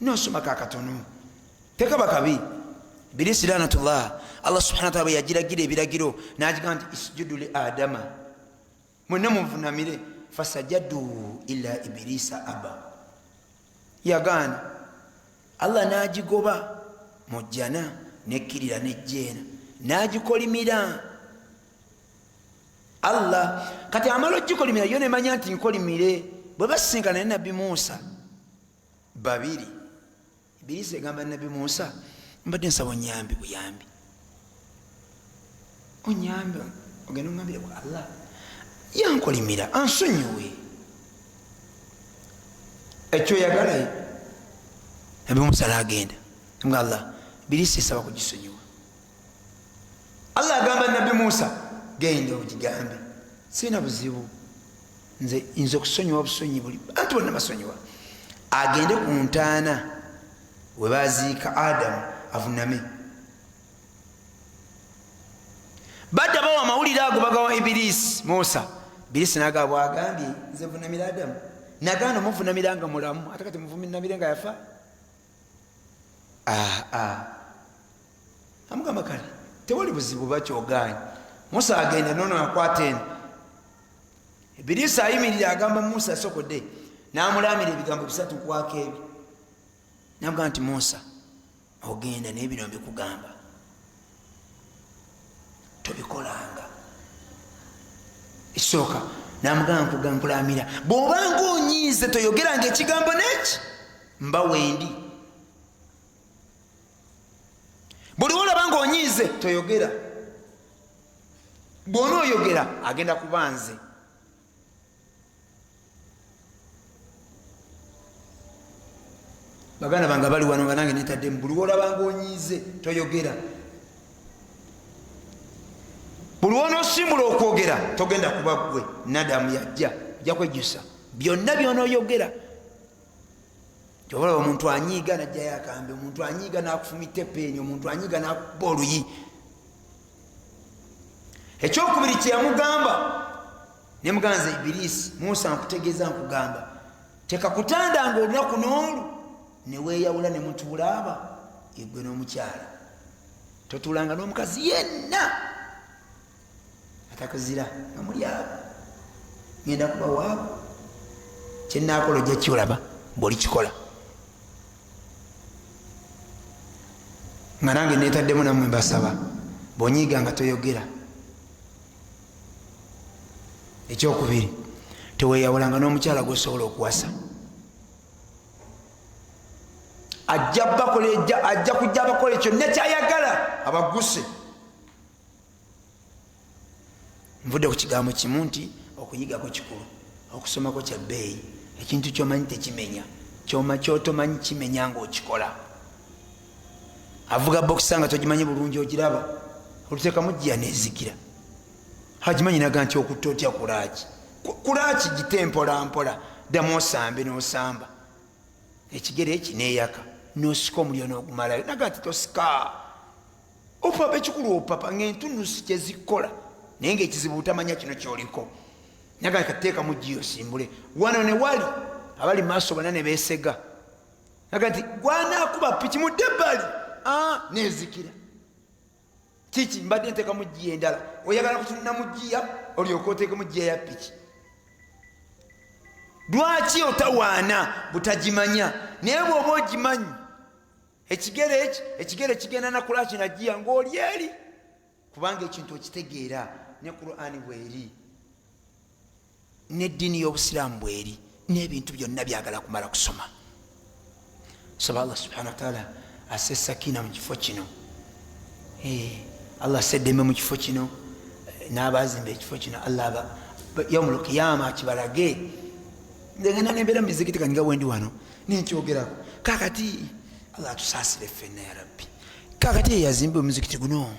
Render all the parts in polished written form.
Nosomako akatono tekaba kabi. Ibilisi lanatullah, Allah subhana wataala bwe yagiragira ebiragiro nagigamba nti isjudu li Adama, mwenna munvunamire. Fasajadu ila ibilisa aba, yagaana. Allah nagigoba mujjana nekkirira nejjeena nagikolimira Allah. Kati amala ogikolimira yo nemanya nti nkolimire. Bwe basinkana ne Nabbi Musa babiri, Ibilisi egamba Nabbi Musa, mbadde nsaba onyambe buyambi, onyambe ogenda ongambire ku Allah yankolimira ansonyiwe ekyo oyagala. Nabbi Musa nagenda nga Allah Ibilisi esaba kugisonyiwa. Allah agamba Nabbi Musa, genda ogigambe sirina buzibu, nze nze okusonyiwa busonyi buli bantu bonna basonyiwa. Agende ku ntaana we baziika Adamu avuname. Badda bawa amawulire ago, bagawa Ibilisi Musa. Ibilisi naga bwagambye nze vunamira Adamu, nagaana omuvunamira nga mulamu, ate kati muvunamire nga yafa. Amugamba kale tewali buzibu bakyoganye. Musa agenda nono akwata eno, Ibilisi ayimirira agamba Musa asokodde, namulamira ebigambo bisatu kwako ebi, namugamba nti Musa ogenda naye bino mbikugamba tobikolanga. Ekisooka namugamba nkulamira bwobanga onyiize toyogeranga ekigambo neki mba wendi. Buli wolaba nga onyiize toyogera, bwona oyogera agenda kuba nze. Baganda bange bali wano nga nange netaddemu, buli wolaba nga onyiize toyogera, buli wonosimbula okwogera togenda kuba gwe nadamu yajja, ojja kwejjusa byonna byonoyogera. Olaba omuntu anyiiga najjayo akambe, omuntu anyiiga nakufumita epeeni, omuntu anyiiga nakuba oluyi. Ekyokubiri kyeyamugamba nemuganza Ibilisi, Musa nkutegeeza nkugamba tekakutandanga olunaku n'olu neweyawula nemutuula aba egwe n'omukyala, totuulanga n'omukazi yenna atakuzira nga muli abo, ngenda kuba waabo, kyenakola ojja kiolaba bwolikikola. Nga nange netaddemu namwe mbasaba, bwonyiiga nga toyogera. Ekyokubiri, teweyawulanga n'omukyala gwosobola okuwasa, ajja kujja abakole kyonna kyayagala abaguse. Nvudde ku kigambo kimu nti okuyigako kikulu, okusomako kya bbeeyi. Ekintu kyomanyi tekimenya, kyotomanyi kimenya ngaokikola. Avuga bokisa nga togimanyi bulungi, ogiraba oluteekamu giya nezikira, agimanyi naga nti okutta otya kulaaki kulaaki gite mpola mpola, ddamu osambe nosamba ekigere eki neyaka nosika omuliro nogumalayo, naga nti tosika opapa. Ekikulu opapa ngaentunusi kyezikola, naye nga ekizibu butamanya kino kyoliko. Naga kateekamu giya osimbule wano ne wali abali maaso bonna ne besega, naga nti gwanakuba piki mudde ebbali nezikira. Kiki mbadde nteekamu giya endala, oyagala kutunula mu giya olyoka oteekemu giya ya piki? Lwaki otawaana butagimanya? Naye bw'oba ogimanyi ekigere eki ekigere kigenda nakulaki nagiya ng'oli eri, kubanga ekintu okitegeera. Ne Qur'ani bweri, n'eddiini y'obusiraamu bweri, n'ebintu byonna byagala kumala kusoma. Saba Allah subhanahu wataala asse sakina mu kifo kino, Allah asse eddembe mu kifo kino, n'abazimba ekifo kino Allah yaumul qiyama akibalage. Ngenda nembeera mu mizikiti kati nga bwendi wano nenkyogerako kakati, Allah atusaasire ffenna ya Rabbi. Kakati eyazimba omuzikiti guno,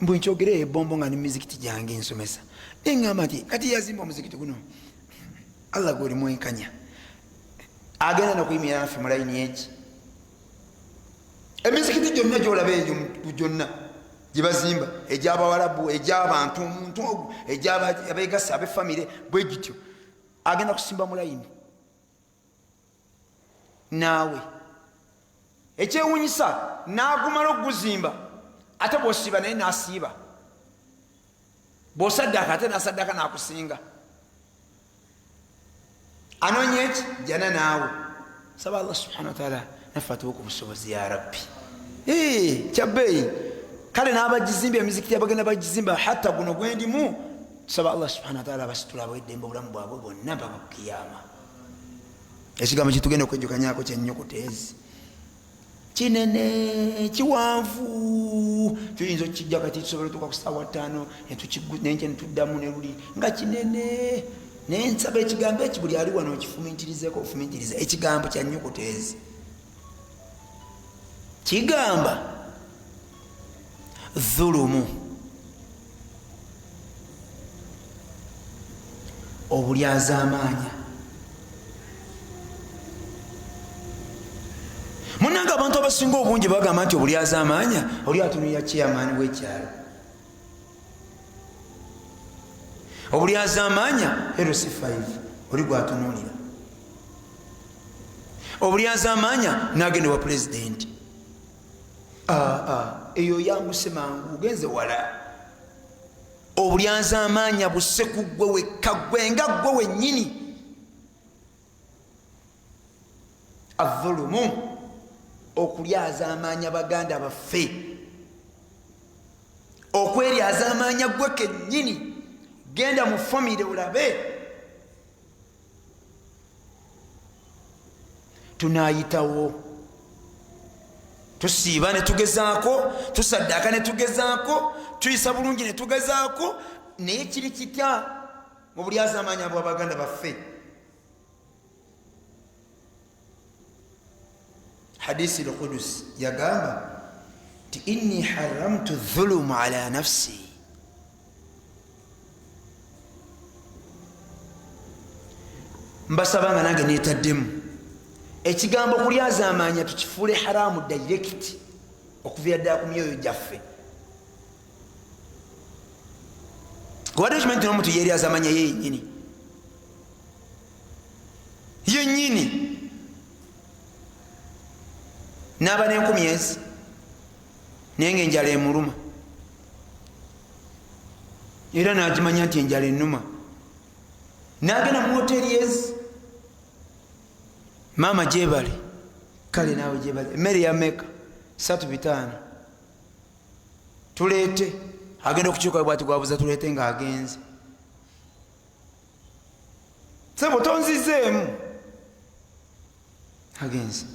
mbu nkyogere ebombo nga ne mizikiti gyange nsomesa, neŋŋamba nti kati yazimba omuzikiti guno, Allah gwe oli mwenkanya, agenda nokuyimirira naffe mu layini egi. Emizikiti gyonna gyolaba eyo gyonna gyebazimba, egyabawalabu, egyabantu omuntu ogu, egyabegasa abefamire bwe gityo, agenda kusimba mu layini naawe. Ekyewunyisa n'agumala okuguzimba, ate bw'osiiba naye n'asiiba, bw'osaddaaka ate n'asaddaaka n'akusinga. Anoonya eki jana naawe. Saba Allah subhanahu wataala naffe atuwe ku busobozi ya Rabbi. Kyabbeeyi kale n'abagizimba emizikiti abagenda bagizimba hatta guno gwendimu, tusaba Allah subhanahu wataala abasitula abaweddembe obulamu bwabwe bwonna mpaka ku kiyama. Ekigambo kyetugenda okwejjukanyako kyennyukuta ezi kinene kiwanvu, tuyinza okukijja kati tusobola otuuka ku saawa 5 nenkya netuddamu neruli nga kinene. Naye nsaba ekigambo eki buli ali wano okifumintirizeko ofumintiriza ekigambo kya nnyukuta ezi kigamba dhulumu, obulyazaamaanya. Munange abantu abasinga obungi bagamba nti obulyazaamaanya oli atunulira chairman w'ekyalo, obulyazaamaanya LC5 oli gwatunuulira, obulyazaamaanya n'agenda wa pulezidenti. Eyo yanguse mangu ogenze wala. Obulyazaamaanya busse ku ggwe wekka, ggwe nga ggwe wennyini. Adhulumu, okulyazaamaanya baganda baffe, okweryazaamaanya ggwe kennyini. Genda mu famire olabe tunayitawo, tusiiba ne tugezaako, tusaddaaka ne tugezaako, tuyisa bulungi ne tugezaako, naye kiri kitya mu bulyazaamaanya bwa baganda baffe? Hadisi lqudus yagamba nti inni haramtu dhulumu ala nafsi, mbasaba nga nange netaddemu ekigambo kulyazaamaanya tukifuule haramu direct okuviira ddala ku myoyo gyaffe. Obadde okimanyi nti n'omuntu yeeryazaamanya ye yennyini yennyini n'aba n'enkumi ezi, naye nga enjala emuluma, era n'agimanya nti enjala ennuma, n'agenda mu woteeri ezi, maama gyebale, kale naawe gyebale, emmere ya meka 3.5 tuleete. Agenda okukyuka bwati gwabuza tuleete ng'agenze, sebo tonzizeemu, agenze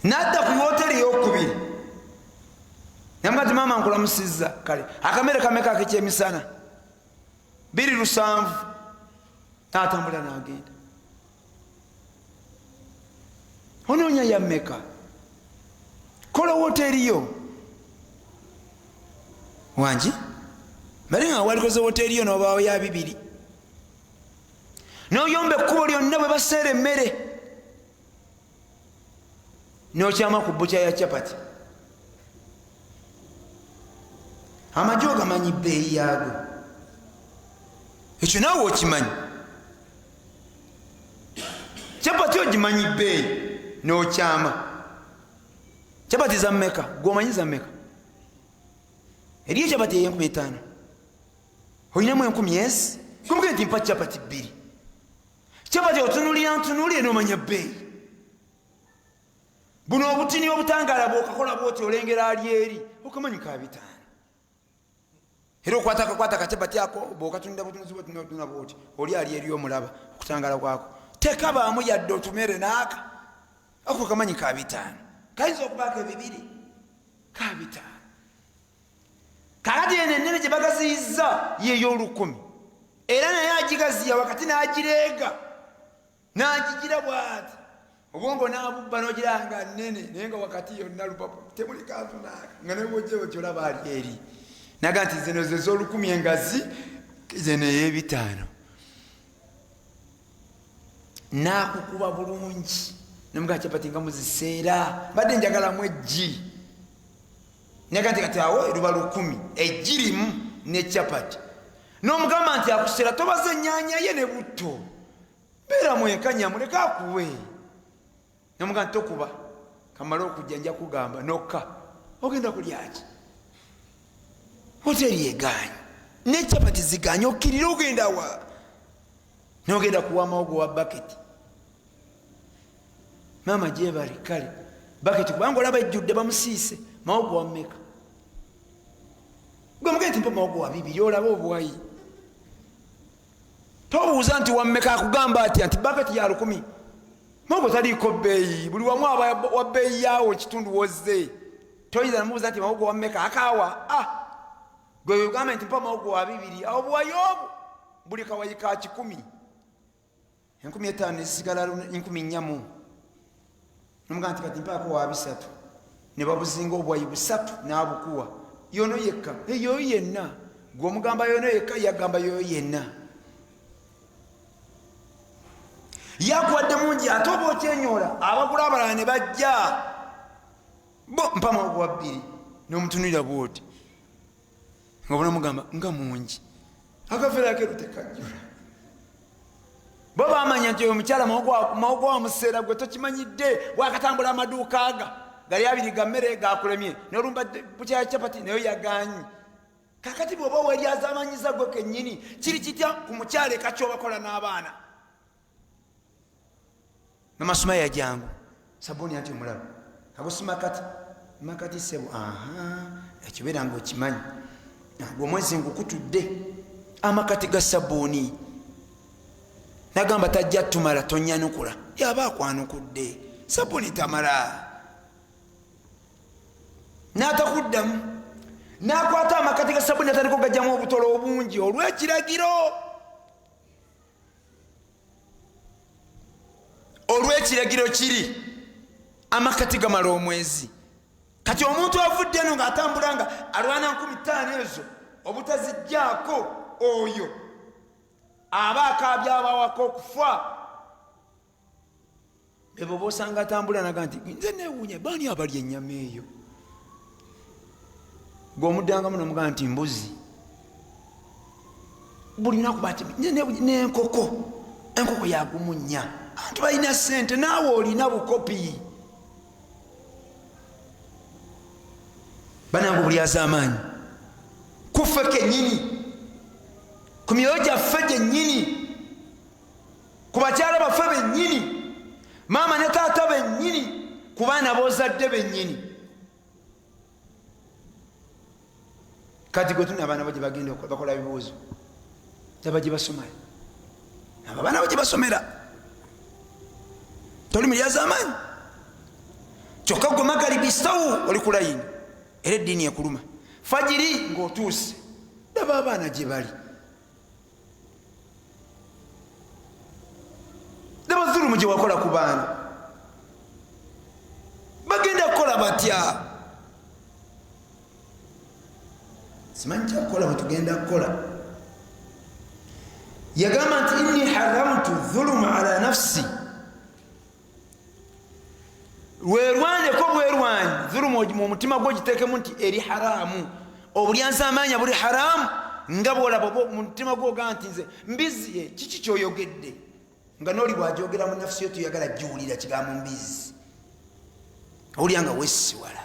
nadda ku woteri eyokubiri, namuga ti maama nkulamusizza, kale akamere kameka akekyemisana? 2.70. Natambula nagenda, onoonya ya mmeka? Kola woteeri yo wangi bali nga walikoze woteeri yo nobaawo ya 2 noyomba ekkubo lyonna bwe baseera emmere, nokyama ku bukya ya capati, amagi ogamanyi bbeeyi yaago, ekyo naawe okimanyi, capati ogimanyi bbeeyi, nokyama capati za mmeka? Gwomanyi za mmeka? Eriyo capati ey'enkumi etaano, olinamu enkumi ezi, gumugende nti mpa capati 2. Capati otunulira ntunulire nomanya bbeeyi. Buno obutini obutangaala bwokakola bwoti olengera ali eri okamanyi ka 5, era okwata akakwata akacapati ako bwokatunda butunuzi bwotunatuna bwoti oli ali eri omulaba okutangaala kwako tekabaamu yadde otumere naaka ako kamanyi ka 5, kayinza okubaako ebibiri ka 5. Kakati eno ennene gye bagaziyizza yey'olukumi, era naye agigaziya wakati n'agireega n'agigira bwati, obwongo n'abubba n'ogira nga nnene, naye nga wakati yonna lupapu temuli kantu naaka, nga nebwojjewo kyolaba ali eri naga nti zino ze z'olukumi engazi, zeno ey'ebitaano. N'akukuba bulungi nomugaa capati nga muziseera, mbadde njagalamu eggi, naga nti kati awo luba 1000 eggi limu ne capati, n'omugamba nti akuseera tobaza ennyanya ye ne butto, beera mwenkanya muleke akuwe. Nomuga nti tokuba, kamale okujja nja kugamba nokka ogenda kulyaki. Hoteri egaanyi ne chapati ziganye, okkirira ogenda wa? Nogenda kuwa mawogo wa baketi. Maama gyebali kale baketi kubanga olaba ejjudde bamusiise mawogo wa mmeka? Gwe mugende nti mpa mawogo wa bibiri, olaba obuwayi. Tobuuza nti wammeka, akugamba atya nti baketi ya 1000. Mawogo taliiko bbeeyi, buli wamu aba wa bbeeyi yaawo ekitundu wozze. Toyinza namubuuza nti mawogo wa mmeka, akaawa. Gwe ogambe nti mpa mawogo wa bibiri, awo buwayi obwo buli kawayi ka 100, 5000 nezisigala 4000 mu. Nomugaa nti kati mpaako wa 300, ne babuzinga obuwayi 300 n'abukuwa yono yekka. Eyo yenna gwe omugamba yono yekka, yagamba yoyo yenna. Yakuwadde mungi ate oba okyenyoola, abagula abalala ne bajja bo mpa mawogo wa 2, n'omutunulira bwoti nga bona mugamba nga mungi, akafere akeru tekajjula. Bo bamanya nti oyo omukyala mawogo wa museera, gwe tokimanyidde, wakatambula amaduuka aga gali abiri ga mmere gakulemye, nolumba bukyaya chapati nayo yaganyi. Kakati bw'oba weryazamanyiza gwe kennyini, kiri kitya ku mukyala eka kyobakola n'abaana? Mama Sumaya jangu, sabuni anti omulaba agusima kati makati sebo. Aha, ekyo beera nga okimanyi, gwe omwezi ngukutudde amakati ga sabuni. Nagamba tajja tumala, tonyanukula, yaba akwanukudde sabuni tamala n'atakuddamu, n'akwata amakati ga sabuni atandika okugajjamu obutolo obungi olw'ekiragiro. Olw'ekiragiro kiri amakati gamala omwezi. Kati omuntu avudde eno ng'atambula nga alwana 5000 ezo obutazijjaako, oyo aba akaabya abawaka okufa. Bebo bosanga atambula naga nti nze newuunya baani abalya ennyama eyo. Gwe omuddangamu nomugamba nti mbuzi buli lunaku bati n'enkoko, enkoko yagumunya. Abantu balina sente, naawe olina bukopi. Banange obulyazaamaanyi kuffe kennyini, ku myoyo gyaffe gyennyini, ku bakyala baffe bennyini, maama ne taata bennyini, ku baana b'ozadde bennyini. Kati gwe tuna abaana bo gye bagenda bakola bibuuzo, laba gye basoma, abo abaana bo gye basomera, toli mulyazaamaanyi. Kyokka gwe magalibi sawu oli ku layini, era eddiini ekuluma, fajiri ng'otuuse, laba abaana gye bali, laba zulumu gye wakola ku baana, bagenda kukola batya? Simanyi kyakukola bwe tugenda kukola. Yagamba nti inni haramtu dhuluma ala nafsi, lwerwaneko bwerwanyi dhuluma mu mutima gwo giteekemu nti eri haramu. Obulyanzamaanya buli haramu, nga bwolaba mu mutima gwo ogaa nti nze mbizi. Kiki kyoyogedde nga noli bwajogera mu nafsi yo toyagala giwulira kigambo mbizi, owulira nga wesiwala.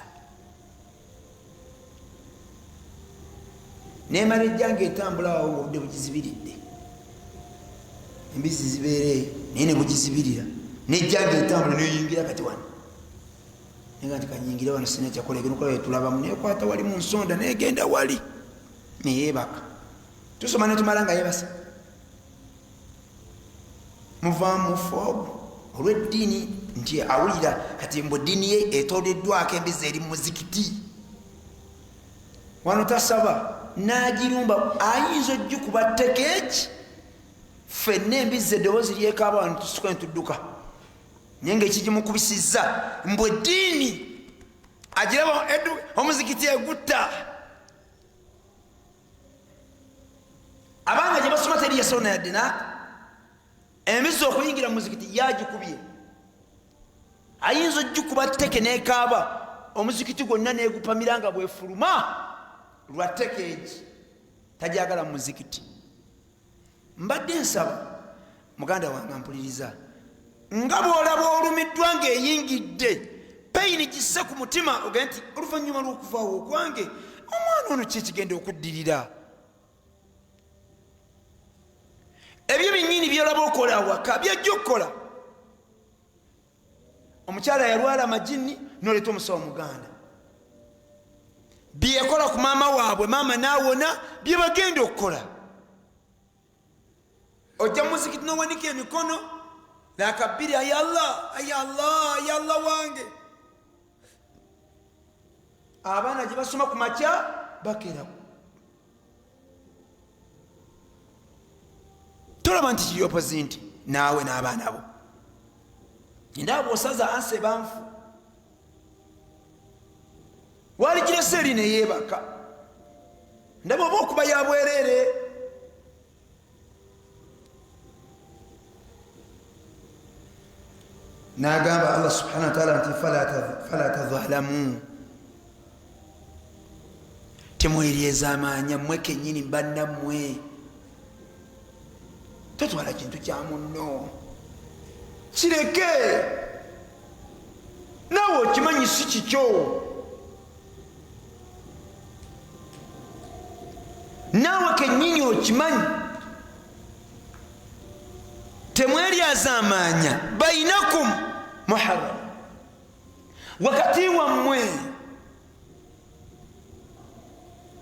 Nemala ejja nga etambula awo ngaobudde bugizibiridde, embizi zibeera eyo naye nebugizibirira, nejja nga etambula neyingira kati wano nga nti kanyingire wano sina kyakola, egenda etulabamu, nekwata wali mu nsonda negenda wali neyebaka. Tusoma netumala nga yebasa, muvaamu foogu olw'eddiini nti awulira kati mbu eddiini ye etoleddwako embizi eri mu muzikiti wano tasaba, n'agirumba ayinza ojjukuba tekeeki ffenna embizi eddoboozi lyekaaba wano tusituka netudduka, naye nga ekigimukubisizza mbu eddiini agiraba omuzikiti egutta. Abaana gye basoma teri yasona yadde naaka, embizi okuyingira mu muzikiti yagikubye, ayinza ojjukuba tteke nekaaba omuzikiti gwonna negupamira nga bwefuluma lwa tteke egi tajagala mu muzikiti. Mbadde nsaba muganda wange ampuliriza, nga bwolaba olumi olumiddwa ng'eyingidde peyini gisse ku mutima ogende nti oluvannyuma lw'okuvaawo okwange omwana ono ki ekigenda okuddirira. Ebyo byennyini byolaba okola awaka byajja okukola. Omukyala yalwala amajinni noleeta omusawo muganda, byeyakola ku maama waabwe, maama naawona, byebagenda okukola. Ojja muzikiti nowanika emikono nakabiri, ayi Allah, ayi Allah, ayi Allah wange. Abaana gye basoma ku makya bakera, tolaba nti kiri opozinti naawe n'abaana bo. Ndaba bwosaza ansi ebanfu waligirese eri neyeebaka, ndaba oba okuba ya bwereere. Nagamba Allah subhanahu wataala nti fala tazalamu, temweryeza amaanya mmwe kenyini bannammwe. Totwala kintu kya munno, kireke naawe okimanyi si kikyo. Naawe kenyini okimanyi. Temweryazaamaanya bainakum muharram, wakati wammwe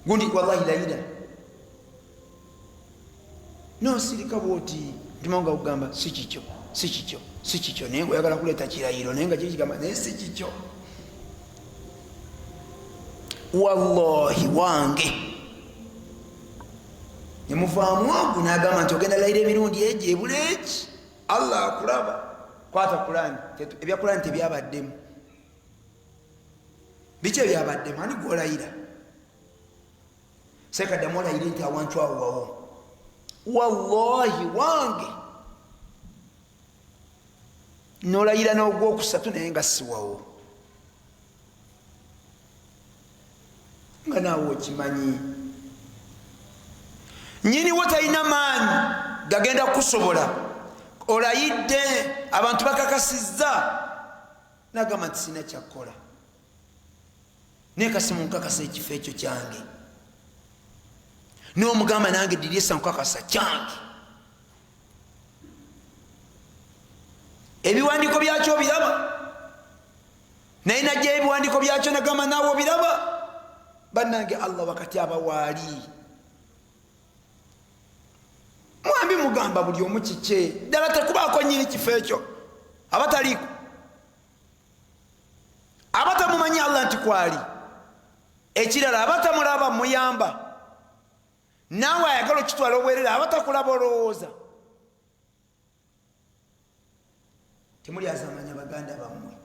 gundi. Wallahi layira nosirika bwoti, ntima nga kugamba si kikyo, si kikyo, si kikyo, naye ngaoyagala kuleeta kirayiro, naye nga kiri kigamba naye si kikyo. Wallahi wange nemuvaamu ogu nagamba nti ogenda layira emirundi egyo ebula eki, Allah akulaba. Kwata Kurani, ebya Kurani tebyabaddemu. Biki ebyabaddemu? Ani gwolayira? Sekaddamu olayire nti awantu awo wawo, wallahi wange, nolayira n'ogwokusatu naye nga siwawo, nga naawe okimanyi nyiniwo talina maanyi gagenda kukusobola. Olayidde, abantu bakakasizza, nagamba nti sina kyakkola, naye kasi munkakasa ekifo ekyo kyange. Nomugamba nange dirisa nkakasa kyange, ebiwandiiko byakyo obiraba, naye najjayo ebiwandiiko byakyo nagamba naawe obiraba. Bannange, Allah wakati abawaali mwambi mugamba buli omu kikye, ddala tekubaako nyini kifo ekyo abataliiko, abatamumanyi Allah nti kwali. Ekirala, abatamulaba muyamba, naawe ayagala okitwala obwerere, abatakulaba olowooza temuli azamanya baganda bammwe.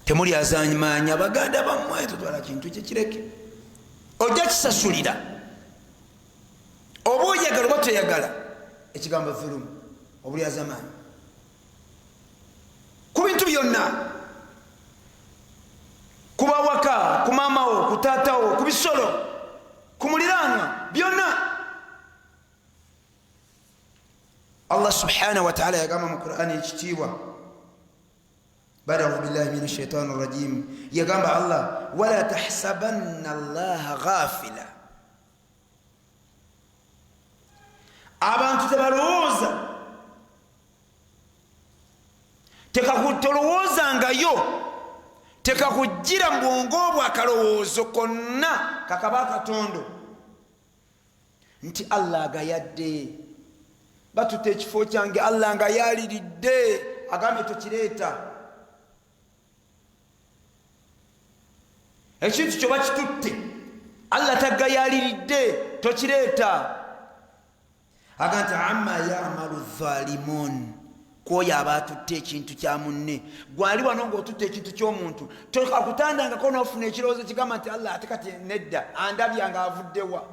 Temuli azamanya baganda bammwe. Totwala kintu kyekireke, ojja kisasulira oba oyagala oba toyagala. Ekigambo dhulumu, obuli azamaanyi ku bintu byonna, kuba waka, ku maamawo, ku taatawo, ku bisolo, ku muliraanwa, byonna. Allah subhanahu wataala yagamba mu Qur'ani ekitiibwa, bada audu billahi min ashaitani rajim, yagamba Allah, wala tahsabanna allaha ghafila. Abantu tebalowooza, tolowoozangayo, tekakujjira mu bwongo obwo akalowoozo konna kakaba akatondo nti Allah agayadde, batuta ekifo kyange, Allah nga yaliridde, agambye tokireeta. Ekintu kyo bakitutte, Allah tagayaliridde, tokireeta. Aga nti amma yamalu dhalimun, kwoyo aba atutte ekintu kya munne. Gwali wano ngaotutte ekintu ky'omuntu, akutandangako nofuna ekirowoozo kigamba nti Allah ate kati nedda, andabya nga avuddewa,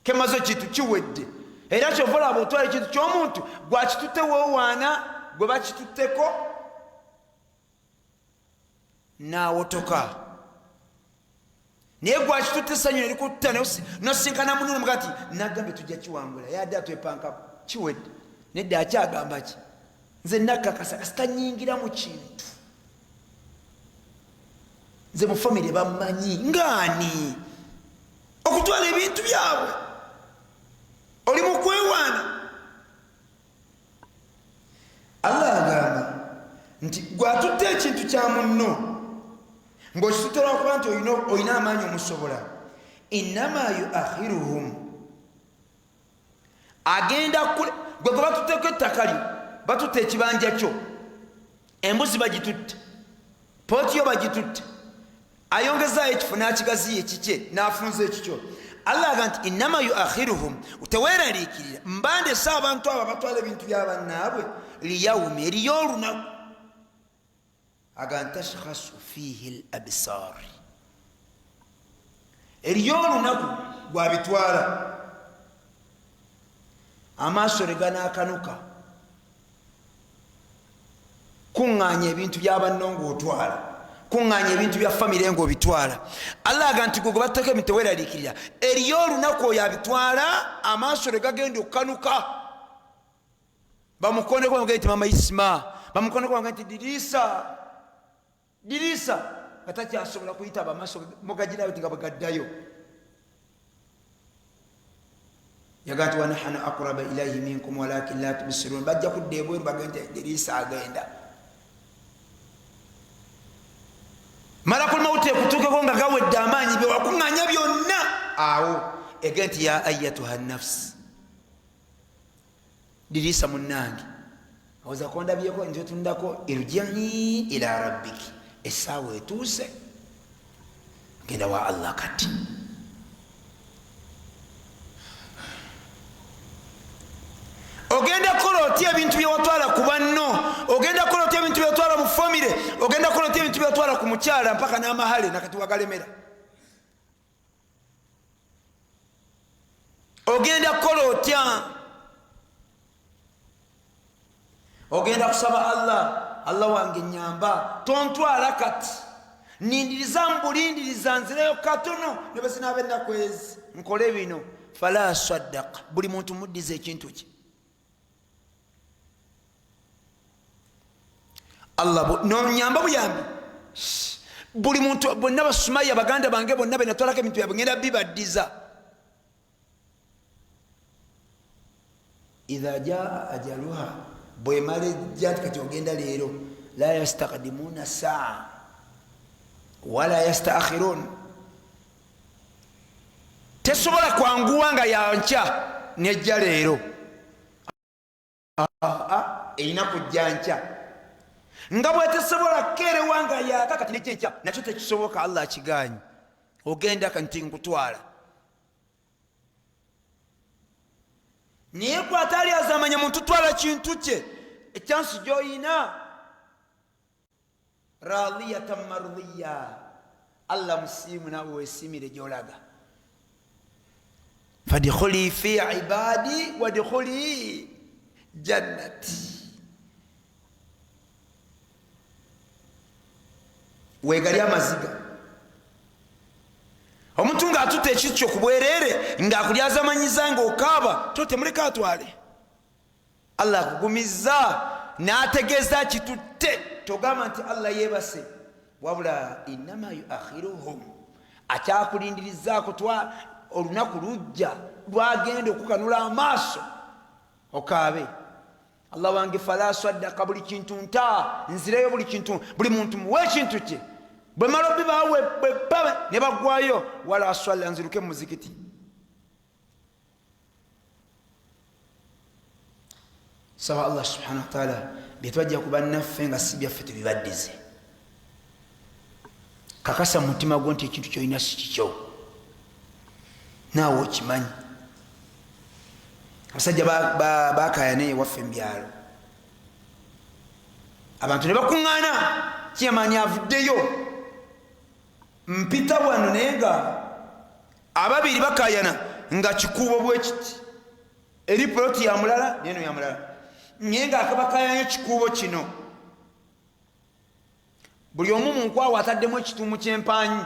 kemaze kintu kiwedde. Era kyova olaba otwala ekintu ky'omuntu, gwakitutte woowaana gwe bakitutteko nawotoka. Naye gwakitutte essanyu nerikutta nosinkana munno nomuga nti nagambye tujja kiwangula, yadde atwepankako kiwedde. Nedda akyagamba ki? Nze nakakasa kasita nyingira mu kintu, nze mu famire bammanyi ngaani okutwala ebintu byabwe. Oli mu kwewaana. Allah agamba nti gwatutte ekintu kya munno ng'okitutte lwakuba nti olina amaanyi omusobola, innama yuakhiruhum, agenda gwe gwe batutteko ettaka lyo, batutte ekibanja kyo, embuzi bagitutte, pooti yo bagitutte, ayongezaayo ekifo n'akigaziya ekikye n'afunza ekikyo. Allah aga nti innama yuakhiruhum, teweeraliikirira, mbandese abantu abo abatwala ebintu bya bannaabwe, liyaumi, eriyo olunaku aga nti tashkhasu fiihi l absar, eriyo olunaku gwabitwala amaaso lwe ganaakanuka. Kuŋŋaanya ebintu bya banno ng'otwala, kuŋŋaanya ebintu bya famire ng'obitwala. Allah aga nti gwe gwe battako ebintu teweeraliikirira, eriyo olunaku oyo abitwala amaaso lwe gagenda okukanuka, bamukoneko bamugende nti mama Isma, bamukoneko bamugende nti diriisa diriisa, nga takyasobola kuyitaba, amaaso mugagirayo ti nga bwegaddayo. Yaga nti wanahanu aqraba ilaihi minkum walakin la tubsirun, bajja kudda ebweru bagende diriisa agenda. Malakul mauti ekutuukeko nga gawedde amaanyi, byewakuŋŋanya byonna awo, ege nti ya ayatuha nafsi, diriisa munnange, oza kondabyeko nti otundako, irjii ila rabbiki, essaawa etuuse, genda wa Allah. Kati ogenda kukola otya ebintu byewatwala ku banno? Ogenda kukola otya ebintu byewatwala mu famire? Ogenda kukola otya ebintu byewatwala ku mukyala mpaka n'amahale nakati wagalemera? Ogenda kukola otya? Ogenda kusaba Allah, Allah wange nyamba, tontwala kati, nindiriza mbulindiriza nzireyo katono ne bwe zinaaba ennaku ezi nkole bino. Fala saddaqa, buli muntu muddiza ekintu kye. Allah nonyamba buyambi buli muntu, bonna basumaya baganda bange bonna benatwalako ebintu byabwe ngenda bibaddiza. Idha jaa ajaluha, bwemala ejja nti kati ogenda leero, la yastakdimuna saa wala yastaakhirun, tesobola kwanguwa nga yankya nejja leero, erina kujja nkya, nga bwetesobola kukeerewa nga yaka kati nejja enkya, nakyo tekisoboka. Allah akigaanyi. Ogenda nti nkutwala, naye gwe ataali azamanya muntu twala kintu kye, ekyansi gyoyina radiyatan mardiya, Allah musiimu naawe wesimire gyolaga. Fadkhuli fi ibadi wadkhuli jannati, wegali amaziga. Omuntu ng'atuta ekikyo ku bwereere ng'akulyazamanyiza ng'okaaba, to temuleka atwale. Allah akugumizza n'ategeeza kitutte, togamba nti Allah yeebase, wabula innama yuakhiruhum, akyakulindirizaako twa olunaku lujja lwagenda okukanula amaaso okaabe. Allah wange, fala saddaka, buli kintu nta nzireyo, buli kintu, buli muntu muwe ekintu kye, bwe mala obibawe bwebaba ne baggwayo, wala swalla, nziruke mu muzikiti. Saba Allah subhanahu wataala byetwajja ku bannaffe nga si byaffe tubibaddize. Kakasa mu mutima gwo nti ekintu kyolina si kikyo, naawe okimanyi. Abasajja bakaya naye waffe mubyalo, abantu ne bakuŋŋaana, kiyamaani avuddeyo, mpita wano, naye nga ababiri bakayana nga kikuubo bwekiti, eri poloti ya mulala neno ya mulala, naye nga akabakayanya kikuubo kino, buli omu mu nkwawa ataddemu ekituumu ky'empanyi.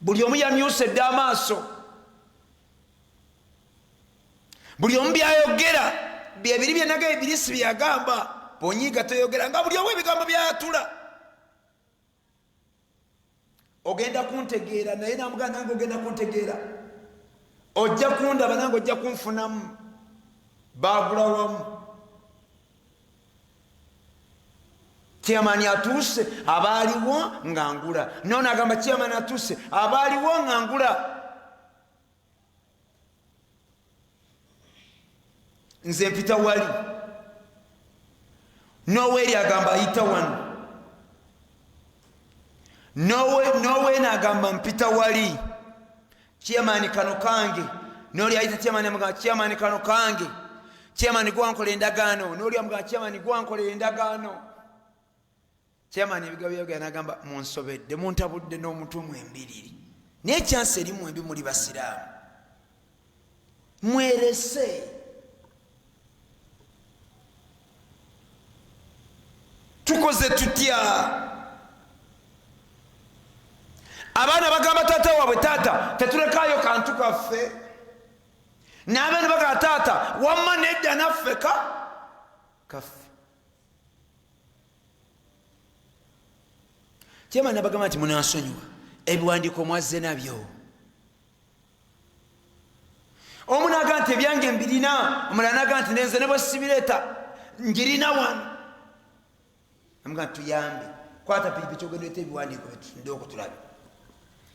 Buli omu yamyuse dda amaaso, buli omu byayogera byebiri byenaga Ibirisi byeyagamba, bwonyiiga toyogera, nga buli omu ebigambo byayatula. Ogenda kuntegeera, naye namugamba nange ogenda kuntegeera, ojja kundaba nange ojja kunfunamu. Bagula wamu, chairman atuuse abaaliwo nga ngula, nono agamba chairman atuuse abaaliwo nga ngula. Nze mpita wali, noweri agamba ayita wano, nowena agamba mpita wali, chairman kano kange, noli ayita chairman amugamba chairman kano kange, chairman gwankola endagaano, noli amugamba chairman gwankola endagaano. Chairman ebigambo byayogera n'agamba munsobedde, muntabudde n'omutwe mwembiriri, naye kyansi eri mwembi muli basiraamu, mwerese. Tukoze tutya? Abaana bagamba taata waabwe, taata tetulekaayo kantu kaffe, n'abaana bagamba taata wamma nedda naffe kaffe. Chairman abagamba nti munansonyiwa, ebiwandiiko mwazze nabyo. Omu n'agamba nti ebyange mbirina, omulala n'agamba nti nenze ne bwe sibireeta ngirina wano. Amugamba nti tuyambe, kwata pikipiki ogenda oleete ebiwandiiko byetutunde okutulabe.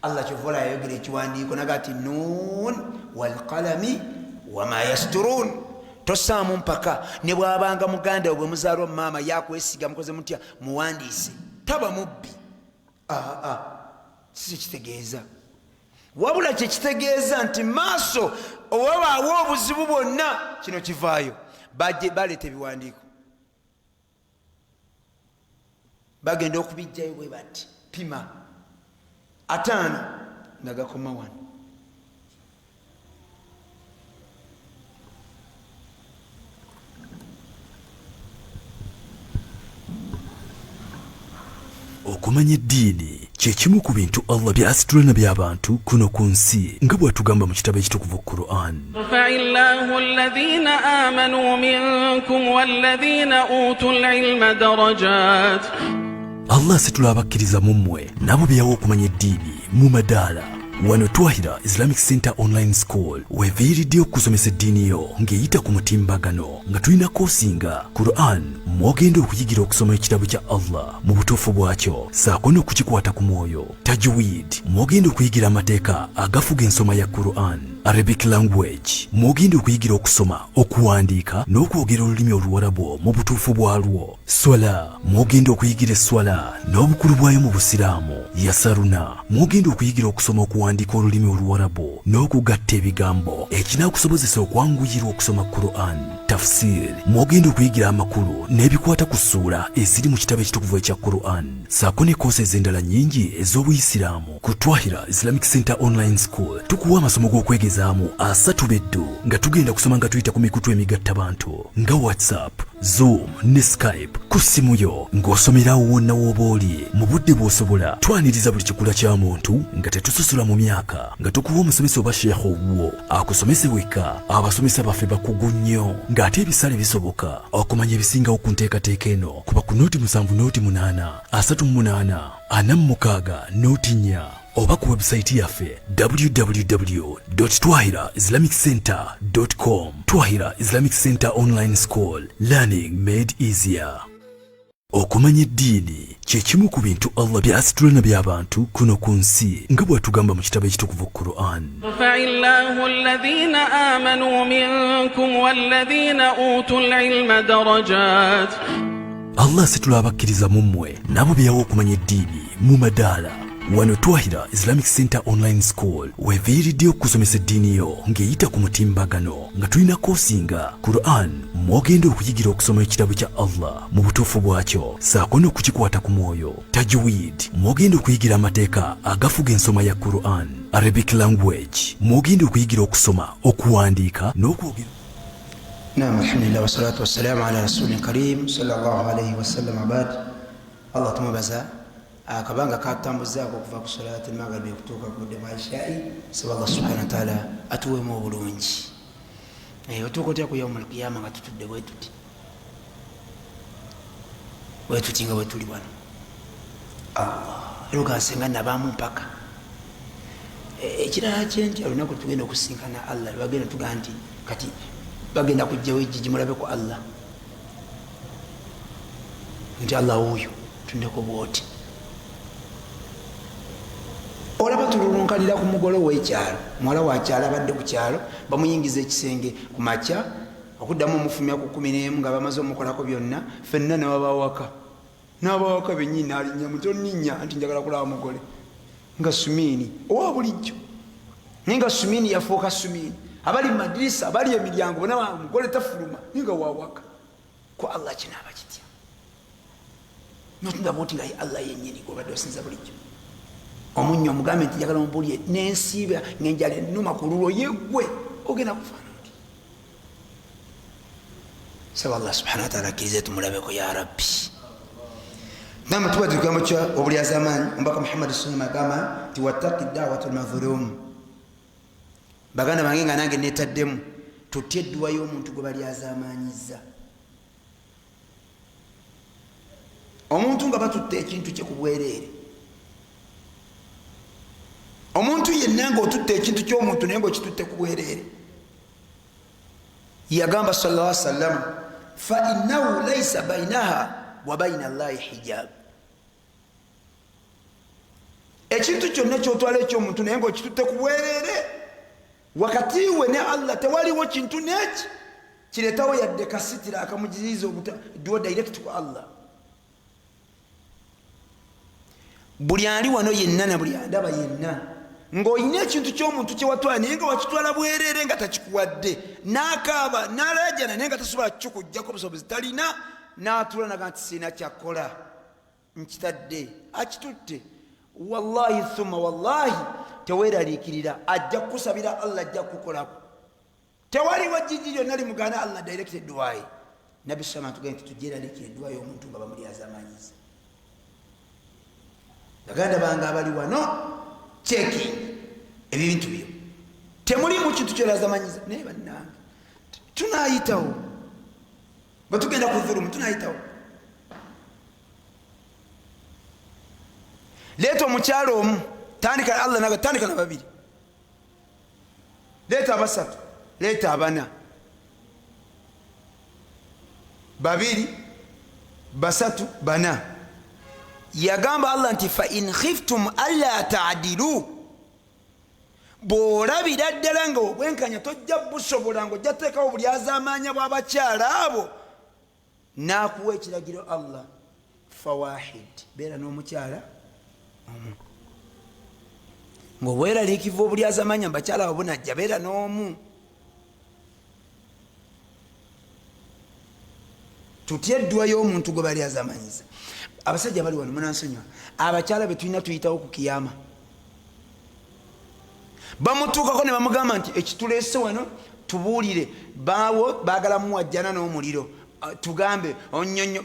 Allah kyova olaba yayogera ekiwandiiko n'agamba nti nun walqalami wama yasturun. Tosaamu mpaka, ne bw'abanga muganda we bwe muzaalwa mu maama yakwesiga, mukoze mutya, muwandiise, taba mubbi. Aa, si kitegeeza, wabula kyekitegeeza nti maaso owabaawo obuzibu bwonna kino kivaayo. Baleeta ebiwandiiko, bagenda okubijjayo bwe bati, pima 5 nga gakoma wano. Okumanya eddiini kye kimu ku bintu Allah by'asitula nabyo abantu kuno ku nsi, nga bw'atugamba mu kitabo ekitukuvu Quran. Yarfa'illahu alladhina amanu minkum walladhina utul ilma darajat. Allah asitula abakkiriza mu mmwe n'abo be yawa okumanya eddiini mu madaala. Wano Twahira Islamic Center Online School weeviiriddeyo okukusomesa eddiini yo ng'eyita ku mutimbagano, nga tulina koosi nga Quran mw'ogenda okuyigira okusoma ekitabo kya Allah mu butuufu bwakyo ssaako n'okukikwata ku mwoyo, Tajweed mw'ogenda okuyigira amateeka agafuga ensoma ya Quran, Arabic language mw'ogenda okuyigira okusoma, okuwandiika n'okwogera olulimi Oluwarabu mu butuufu bwalwo, Swala mw'ogenda okuyigira esswala n'obukulu bwayo mu Busiraamu, Yasaruna mw'ogenda okuyigira okusoma okuwandiika olulimi Oluwarabu n'okugatta ebigambo ekinaakusobozesa okwanguyirwa okusoma Quran, Tafsir mw'ogenda okuyigira amakulu n'ebikwata ku ssuula eziri mu kitabo ekitukuvu ekya Quran, ssaako ne koosi ez'endala nnyingi ez'Obuyisiraamu. Ku Twahira Islamic Center Online School tukuwa amasomo g'okwegezaamu 3 beddu, nga tugenda kusoma nga tuyita ku mikutu emigattabantu nga WhatsApp, Zoom ne Skype ku ssimu yo, ng'osomerawo wonna w'oba oli mu budde bw'osobola. Twaniriza buli kikula kya muntu nga tetusosola mu myaka, nga tukuwa omusomesa oba sheekh owuwo akusomese wekka. Abasomesa baffe bakugu nnyo ng'ate ebisale bisoboka. Okumanya ebisingawo ku nteekateeka eno kuba ku noti 7 noti 8 38 46 noti 4 oba ku webusayiti yaffe www.twahiraislamicCenter.com. Twahira Islamic Center Online School, learning made easier. Okumanya eddiini kye kimu ku bintu Allah by'asitula nabyo abantu kuno ku nsi, nga bw'atugamba mu kitabo ekitukuvu Quran. Yarfa'illahu alladhina amanu minkum walladhina utul ilma darajat. Allah asitula abakkiriza mu mmwe n'abo be yawa okumanya eddiini mu madaala. Wano Twahira Islamic Center Online School weeviiriddeyo okukusomesa eddiini yo ng'eyita ku mutimbagano, nga tulina koosi nga Quran mw'ogenda okuyigira okusoma ekitabo kya Allah mu butuufu bwakyo ssaako n'okukikwata ku mwoyo, Tajweed mw'ogenda okuyigira amateeka agafuga ensoma ya Quran, Arabic language mw'ogenda okuyigira okusoma, okuwandiika n'okwogera. Naam, alhamdulillah wassalatu wassalamu ala rasulin karim sallallahu alayhi wasallam. Abad, Allah tumwebaza. Akabanga katutambuzaako okuva ku salati magaribi okutuuka ku budde bwa ishai. Saba Allah subhana wataala atuweemu obulungi. Otuuka otya ku yaumu alkiyama nga tutudde bwetuti bwetuti nga bwetuli wano? Allah, era ogansenga nabaamu mpaka ekirala kyentya olunaku tugenda okusinkana Allah, lwagenda tugaa nti kati bagenda kujjawo ejjiji mulabe ku Allah nti Allah wuuyo tundeko bwoti. Olaba tululunkanira ku mugole ow'ekyalo, muwala wa kyalo abadde ku kyalo, bamuyingiza ekisenge ku makya okuddamu omufumya ku 11 nga bamaze omukolako byonna fenna n'abawaka n'abawaka bennyini n'alinnya muti onninnya nti njagala kulaba mugole nga sumiini owa bulijjo, naye nga sumiini yafuuka sumiini, abali mu madirisa abali emiryango bona mugole tafuluma naye nga wawaka. Ku Allah kinaaba kitya notunda bwoti nga ye Allah yennyini gwobadde osinza bulijjo? Omunnyo omugambe nti njagala ombulye nensiiba ngenjala ennuma ku lulwo, yeggwe ogenda kufaana oti? Saba Allah subhana wataala akkirize tumulabeko ya rabbi. Namba tuba kigambo kya obulyazamaanyi. Omubaka Muhammadi sallam agamba nti wattaki dawatu lmadhulum. Baganda bange, nga nange netaddemu, tutye edduwa y'omuntu gwe balyazaamaanyiza, omuntu nga batutte ekintu kye ku bwereere. Omuntu yenna nga otutte ekintu ky'omuntu naye nga okitutte ku bwereere, yagamba sallallahu alaihi wasallam, fa innahu laisa bainaha wa baina llahi hijab. Ekintu kyonna kyotwala ekyomuntu naye nga okitutte ku bwereere, wakati we ne Allah tewaliwo kintu neki kiretawo yadde kasitira akamugiriza obuta direct ku Allah. Buli ali wano yenna na buli andaba yenna ng'olina ekintu ky'omuntu kyewatwala naye nga wakitwala bwereere nga takikuwadde, n'akaaba n'alajana naye nga tasobola kukikugjako, busobozi talina, n'atuula naga nti sirina kyakola, nkitadde, akitutte, wallahi thumma wallahi teweeraliikirira, ajja kukusabira Allah, ajja kukukolako. Tewaliwo jjiji lyonna limugaana Allah direct edduwaye. Nabbi sama tugende nti tugyeraliikira edduwa y'omuntu nga bamulyazamanyiza. Baganda bange abali wano, checking ebintu byo, temulimu kintu kyolazamanyiza. Naye bannange, tunayitawo bwe tugenda ku dhulumu, tunayitawo. Leeta omukyalo omu, tandika Allah naga, tandika na babiri, leeta abasatu, leeta abana, babiri, basatu, bana. Yagamba Allah nti fa in khiftum alla taadilu, bw'olabira ddala nga obwenkanya tojja busobola, nga ojja teekawo buli azaamaanya bw'abakyala abo, n'akuwa ekiragiro Allah, fawahid, beera n'omukyala omu. Ng'obweraliikivu obulyazamanya mu bakyala abo bunajja, beera n'omu. Tutya eddwa y'omuntu gwe balyazamanyiza. Abasajja bali wano munansonyiwa, abakyala be tulina tuyitawo ku kiyama. Bamutuukako ne bamugamba nti ekituleese wano tubuulire, baawo baagala muwajjana n'omuliro, tugambe onyonyo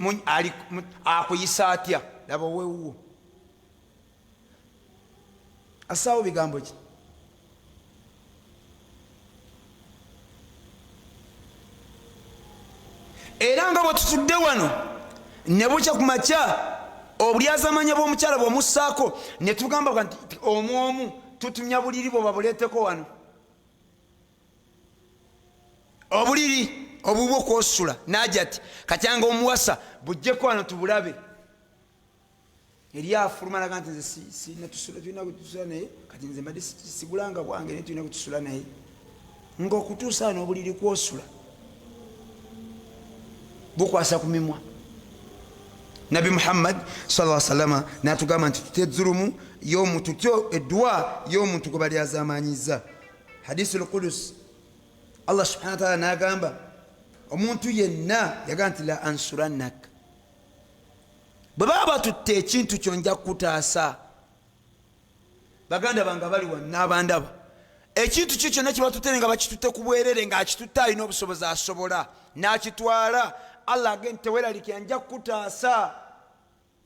akuyisa atya? Laba owewuwo asaawo bigambo ki? Era nga bwe tutudde wano ne bukya ku makya, obulyazamanya bw'omukyala bw'omussaako ne tugamba nti omu omu tutumya buliri bwe babuleeteko wano, obuliri obubwo kwosula najati katyanga omuwasa bujjeko wano tubulabe. Eri afuluma naga nti nze sina tulina kutusula naye, kati nze mbadde sigulanga bwange naye tulina kutusula naye, ngaokutuusa wano obuliri kwosula bukwasa ku mimwa. Nabi Muhammad sallallahu salama natugamba nti tutye zulumu yomuntu, tutye edduwa y'omuntu gwe balyazamanyiza. Hadisi lqudus, Allah subhana wataala nagamba omuntu yenna yagamba nti la ansurannak, bwe baba batutte ekintu kyo nja kukutaasa. Baganda bange abali wano n'abandaba, ekintu kyo kyonna kyebatutte nga bakitutte ku bwerere, ng'akitutte alina obusobozi asobola n'akitwala, Allah agenda teweeralikira, nja kukutaasa.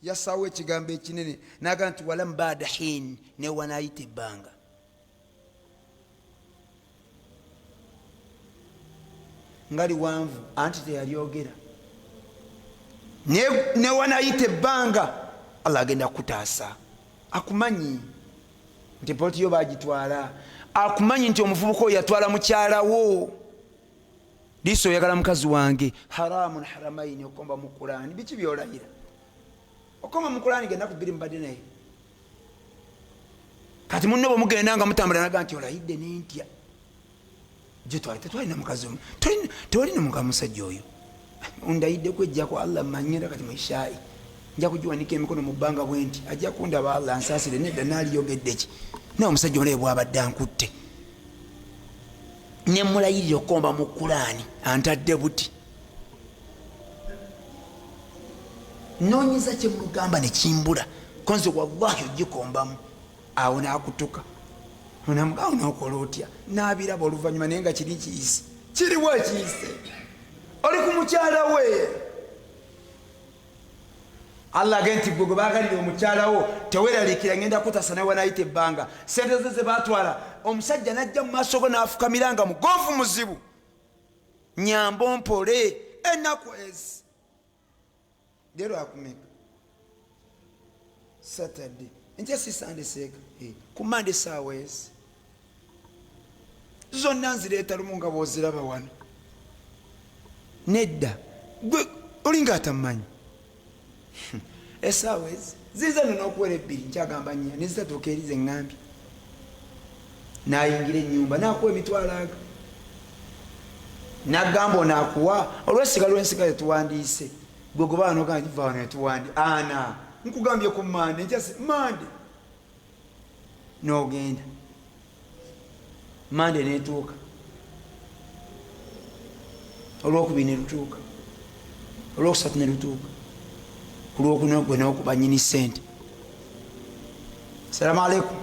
Yassaawo ekigambo ekinene naga nti walam bada hin, newanayita ebbanga. Nga liwanvu anti teyalyogera. Newanayita ebbanga Allah agenda kukutaasa. Akumanyi nti poloti yo bagitwala, akumanyi nti omuvubuka oyo yatwala mukyalawo. Liiso oyagala mukazi wange, haramun haramaini, okomba mu Kurani. Biki byolayira? Okomba mu Kurani genaku bbiri mubadde naye. Kati munno bwemugenda nga mutambula naga nti olayidde nentya, gyetwali tetwalina mukazi omu, tewalina muka musajja oyo. Ndayidde kwejjako Allah manyira kati muishaayi nja kugiwanika emikono mu bbanga bwe nti ajja kundaba, Allah ansaasire. Nedda, naaliyogedde ki? Naye omusajja omulabe bwabadde ankutte nemulayirira okukomba mu Kulaani antadde buti. Nonyeza kyemugamba nekimbula konze wallahi ogikombamu. Awo nakutuka onamugawo nokola otya? Nabiraba oluvanyuma, naye nga kiri kiyise, kiriwo ekiyise, oli ku mukyala we. Allah age nti gwe gwe bagalira omukyala wo teweraliikira, ngenda kutasa nawe wanayita ebbanga. Sente ze zebatwala, omusajja najja mu maaso go n'afukamira nga mugonvu muzibu, nyambo mpole ennaku ezi. Leero akumeka? Saturday, enkya si Sande, seeka ku Mande saawa ezi zonna nzireeta lumu nga bwoziraba wano. Nedda, gwe olinga atamanyi. Esaawa ezi ziyinza nno n'okuwera ebbiri, nkyagamba nnya nezitatuuka eri zeŋŋambye. Nayingira ennyumba nakuwa emitwalo aga, nagamba onaakuwa olwesiga lwensiga tetuwandiise. Gwe goba nogaa va wano netuwandi ana nkugambye ku Mande, nkyasi Mande nogenda Mande netuuka, olwokubiri nelutuuka, olwokusatu nelutuuka, kulwokuna gwe nokuba nyini sente. Salamu aleikum.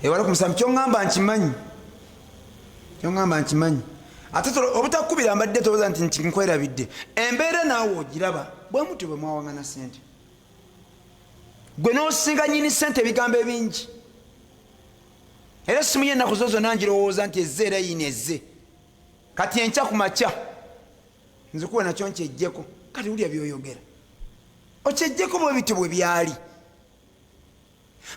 Ewalekum salam. Kyoŋŋamba nkimanyi, kyoŋŋamba nkimanyi. Ate obutakubira mbadde towooza nti nkwerabidde. Embeera naawe ogiraba bwe mutyo bwe mwawaŋŋana sente, gwe n'osinga nyini sente ebigambo ebingi. Era essimu ye ennaku zo zonna ngirowooza nti ezze, era yiino ezze. Kati enkya ku makya nzikuwe nakyo nkyejjeko. Kati wulya byoyogera, okyejjeko bwe bityo bwe byali.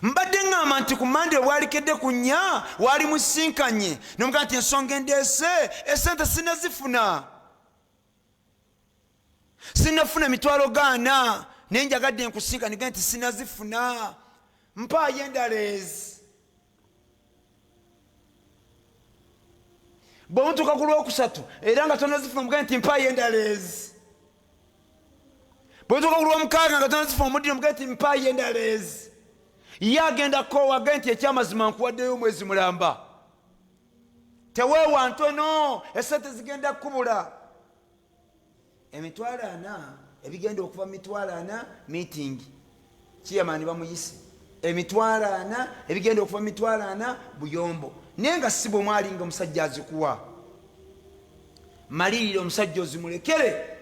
Mbadde ŋŋamba nti ku Mande bwalikedde ku nnya waali musinkanye nomugaa nti ensonga endeese esente sinazifuna, sinafuna emitwalo gaana, naye njagadde nkusinkane nti sinazifuna, mpaayo endala ezi. Bwemutuuka ku lwokusatu era nga tonazifuna, omugaa nti mpaayo endala ezi. Bwemutuuka ku lwomukaaga nga tonazifuna, omuddira omugaa nti mpaayo endala ezi. Ye agenda koowa age nti ekyamazima nkuwaddeyo omwezi mulamba, teweewa ntono, esente zigenda kukubula. Emitwalo ana ebigenda okuva mu mitwalo ana, meeting chairman bamuyise. Emitwalo ana ebigenda okuva mu mitwalo ana, buyombo. Naye nga si bwe mwali nga omusajja azikuwa. Malirira omusajja ozimulekere.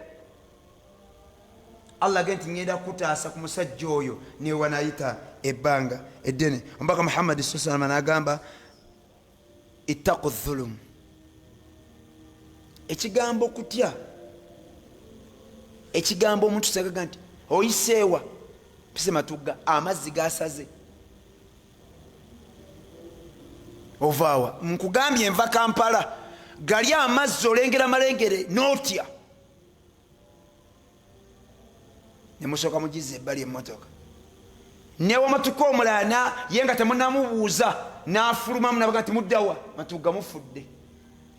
Allah age nti ngenda kutaasa ku musajja oyo newanayita ebbanga eddene. Omubaka Muhammadi sallallahu alaihi wasallam n'agamba ittaqu dhulum. Ekigambo kutya, ekigambo omuntu sagaga nti oyiseewa pise matugga amazzi gasaze ovaawa, nkugambye nva Kampala, gali amazzi olengera malengere notya. Nemusooka mugiza ebbali emmotoka, newamatuka omulala ye nga temunamubuuza nafulumamu nabaga nti muddawa matugga mufudde.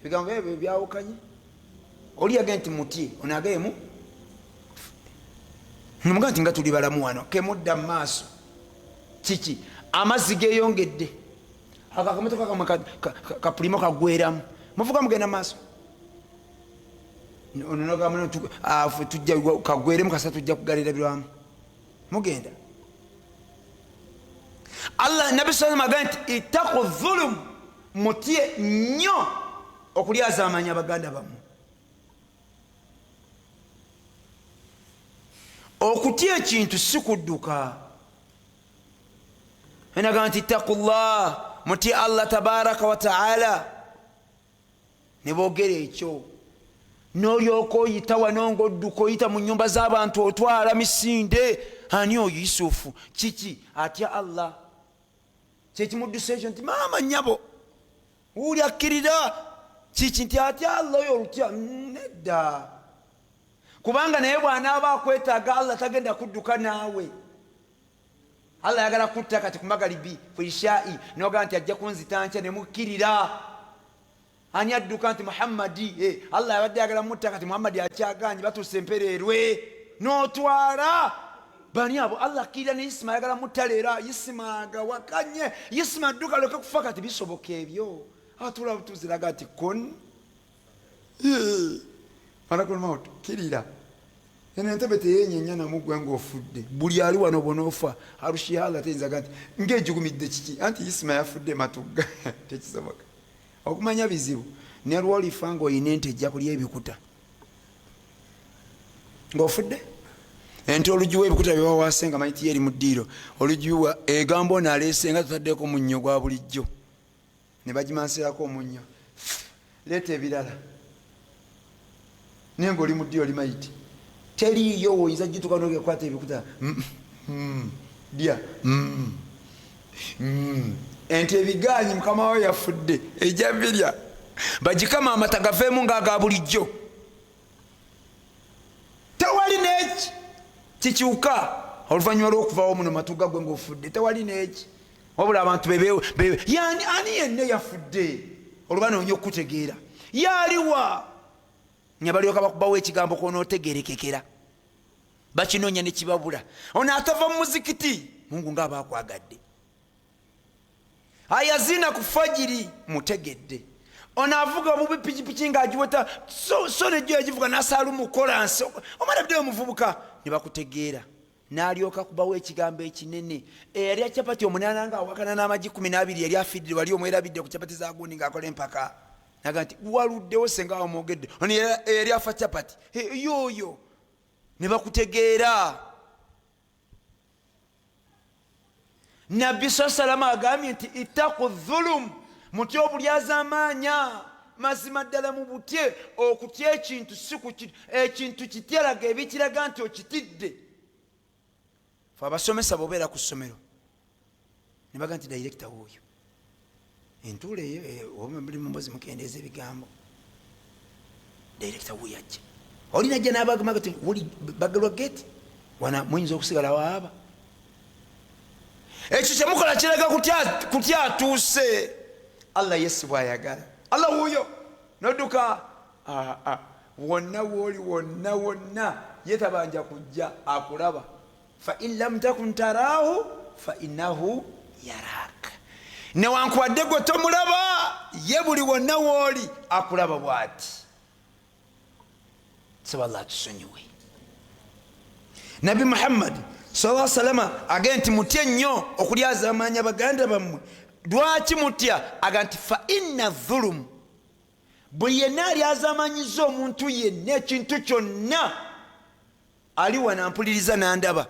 Ebigambo ebyo byawukanye, oli yagenda nti mutye, ono agayemu nomugaa nti nga tuli balamu wano kemudda mu maaso. Kiki amazzi geyongedde, ako akamotoka kamwe kapulimo kagweramu, muvuga mugenda maaso kagweremu kasa tujja kugalira birwamu mugenda. Allah Nabi sallam agamba nti ittaqu dhulum, mutye nnyo okulyazaamanya baganda bammwe. Okutya ekintu si kudduka. Enaga nti ittaqullah, mutye Allah tabaraka wa taala. Ne boogera ekyo n'olyoka oyita wano ng'odduka oyita mu nyumba z'abantu otwala misinde. Ani oyo? Yusufu. Kiki? Atya Allah. Kyekimuddusa ekyo nti maama nyabo wuli akkirira kiki nti atya Allah oyo olutya nedda, kubanga naye bw'anaaba akwetaaga Allah tagenda kudduka naawe. Allah ayagala kutta kati ku magalibi ku ishai nogaa nti ajja kunzita nkya, nemukkirira. Ani adduka nti Muhammadi? Allah abadde ayagala mutta kati Muhammadi akyaganye, batuuse empereerwe n'otwala bani abo. Allah akkirira ne Isima ayagala mutta leero, Isima agawakanye, Isima adduka leke kufa. Kati bisoboka ebyo? Atula tuziraga nti kun malakul maut kirira eno entebe teyenyenya namugwe ngaofudde. Buli ali wano bonoofa arushiha Allah teyinzaga nti ngaejugumidde kiki anti Isima yafudde matugga. Tekisoboka. Okumanya bizibu. Ne lwolifa ngaolina ente ejja kulya ebikuta ngaofudde. Ente olugiwa ebikuta byewawase nga manyi eri mu ddiiro, olugiwa egamba ono aleese nga tutaddeko munnyo gwa bulijjo, ne bagimansirako omunnyo, leeta ebirala, naye ngaoli mu ddiiro limayiti teriiyo woyinza gituka nogekwata ebikuta dya. Ente ebiganyi mukama we yafudde ejja birya, bagikama amata gaveemu ngaaga bulijjo, tewali neki kikyuka oluvannyuma lw'okuvawo muno matuga gwe ngaofudde, tewali neki. Wabula abantu yani ani yenna yafudde olwo banoonya okutegeera yaliwa, nga balyoka bakubawo ekigambo konootegerekekera, bakinoonya nekibabula. Ono atava mu muzikiti Mungu nga aba akwagadde, ayazina ku fajiri mutegedde. Ono avuga obubi pikipiki ngaagiweta so nejjo yagivuga nasaala umukolansi omwana biddeyo omuvubuka ne bakutegeera, n'alyoka kubawo ekigambo ekinene. Eyalya capati 8 nga awakana n'amagi 12 yali afiddire wali omwerabidde ku capati za gundi ng'akola empaka, naga nti waluddewo senga wamwogedde. Ono eyali afa capati yoyo ne bakutegeera. Nabbi sa salama agambye nti ittaku dhulum, mutye obulyazaamaanya. Mazima ddala mu butye, okutya ekintu si ekintu kityalaga ebikiraga nti okitidde. Fe abasomesa bwobeera ku ssomero ne baga nti dayirekita wuuyo entuula eyo buli mumbozi mukendeeza ebigambo, dayirekita wuuyo ajja olina ajja n'abagamba ti wuli bagalwa gate wana muyinza okusigala waaba. Ekyo kyemukola kiraga kutya atuuse. Allah yesi bwayagala Allah wuuyo nodduka wonna wooli wonna wonna ye tabanja kujja akulaba. Fa in lam takun taraahu fa innahu yarak, newankubadde gwe tomulaba ye buli wonna wooli akulaba bwati. Saba Allah atusonyiwe. Nabbi Muhammad sallallahu salama agee nti mutye nnyo okulyazaamaanya baganda bammwe. Lwaki mutya? Aga nti fa inna dhulumu, buli yenna alyazamanyiza omuntu yenna ekintu kyonna, ali wano ampuliriza nandaba,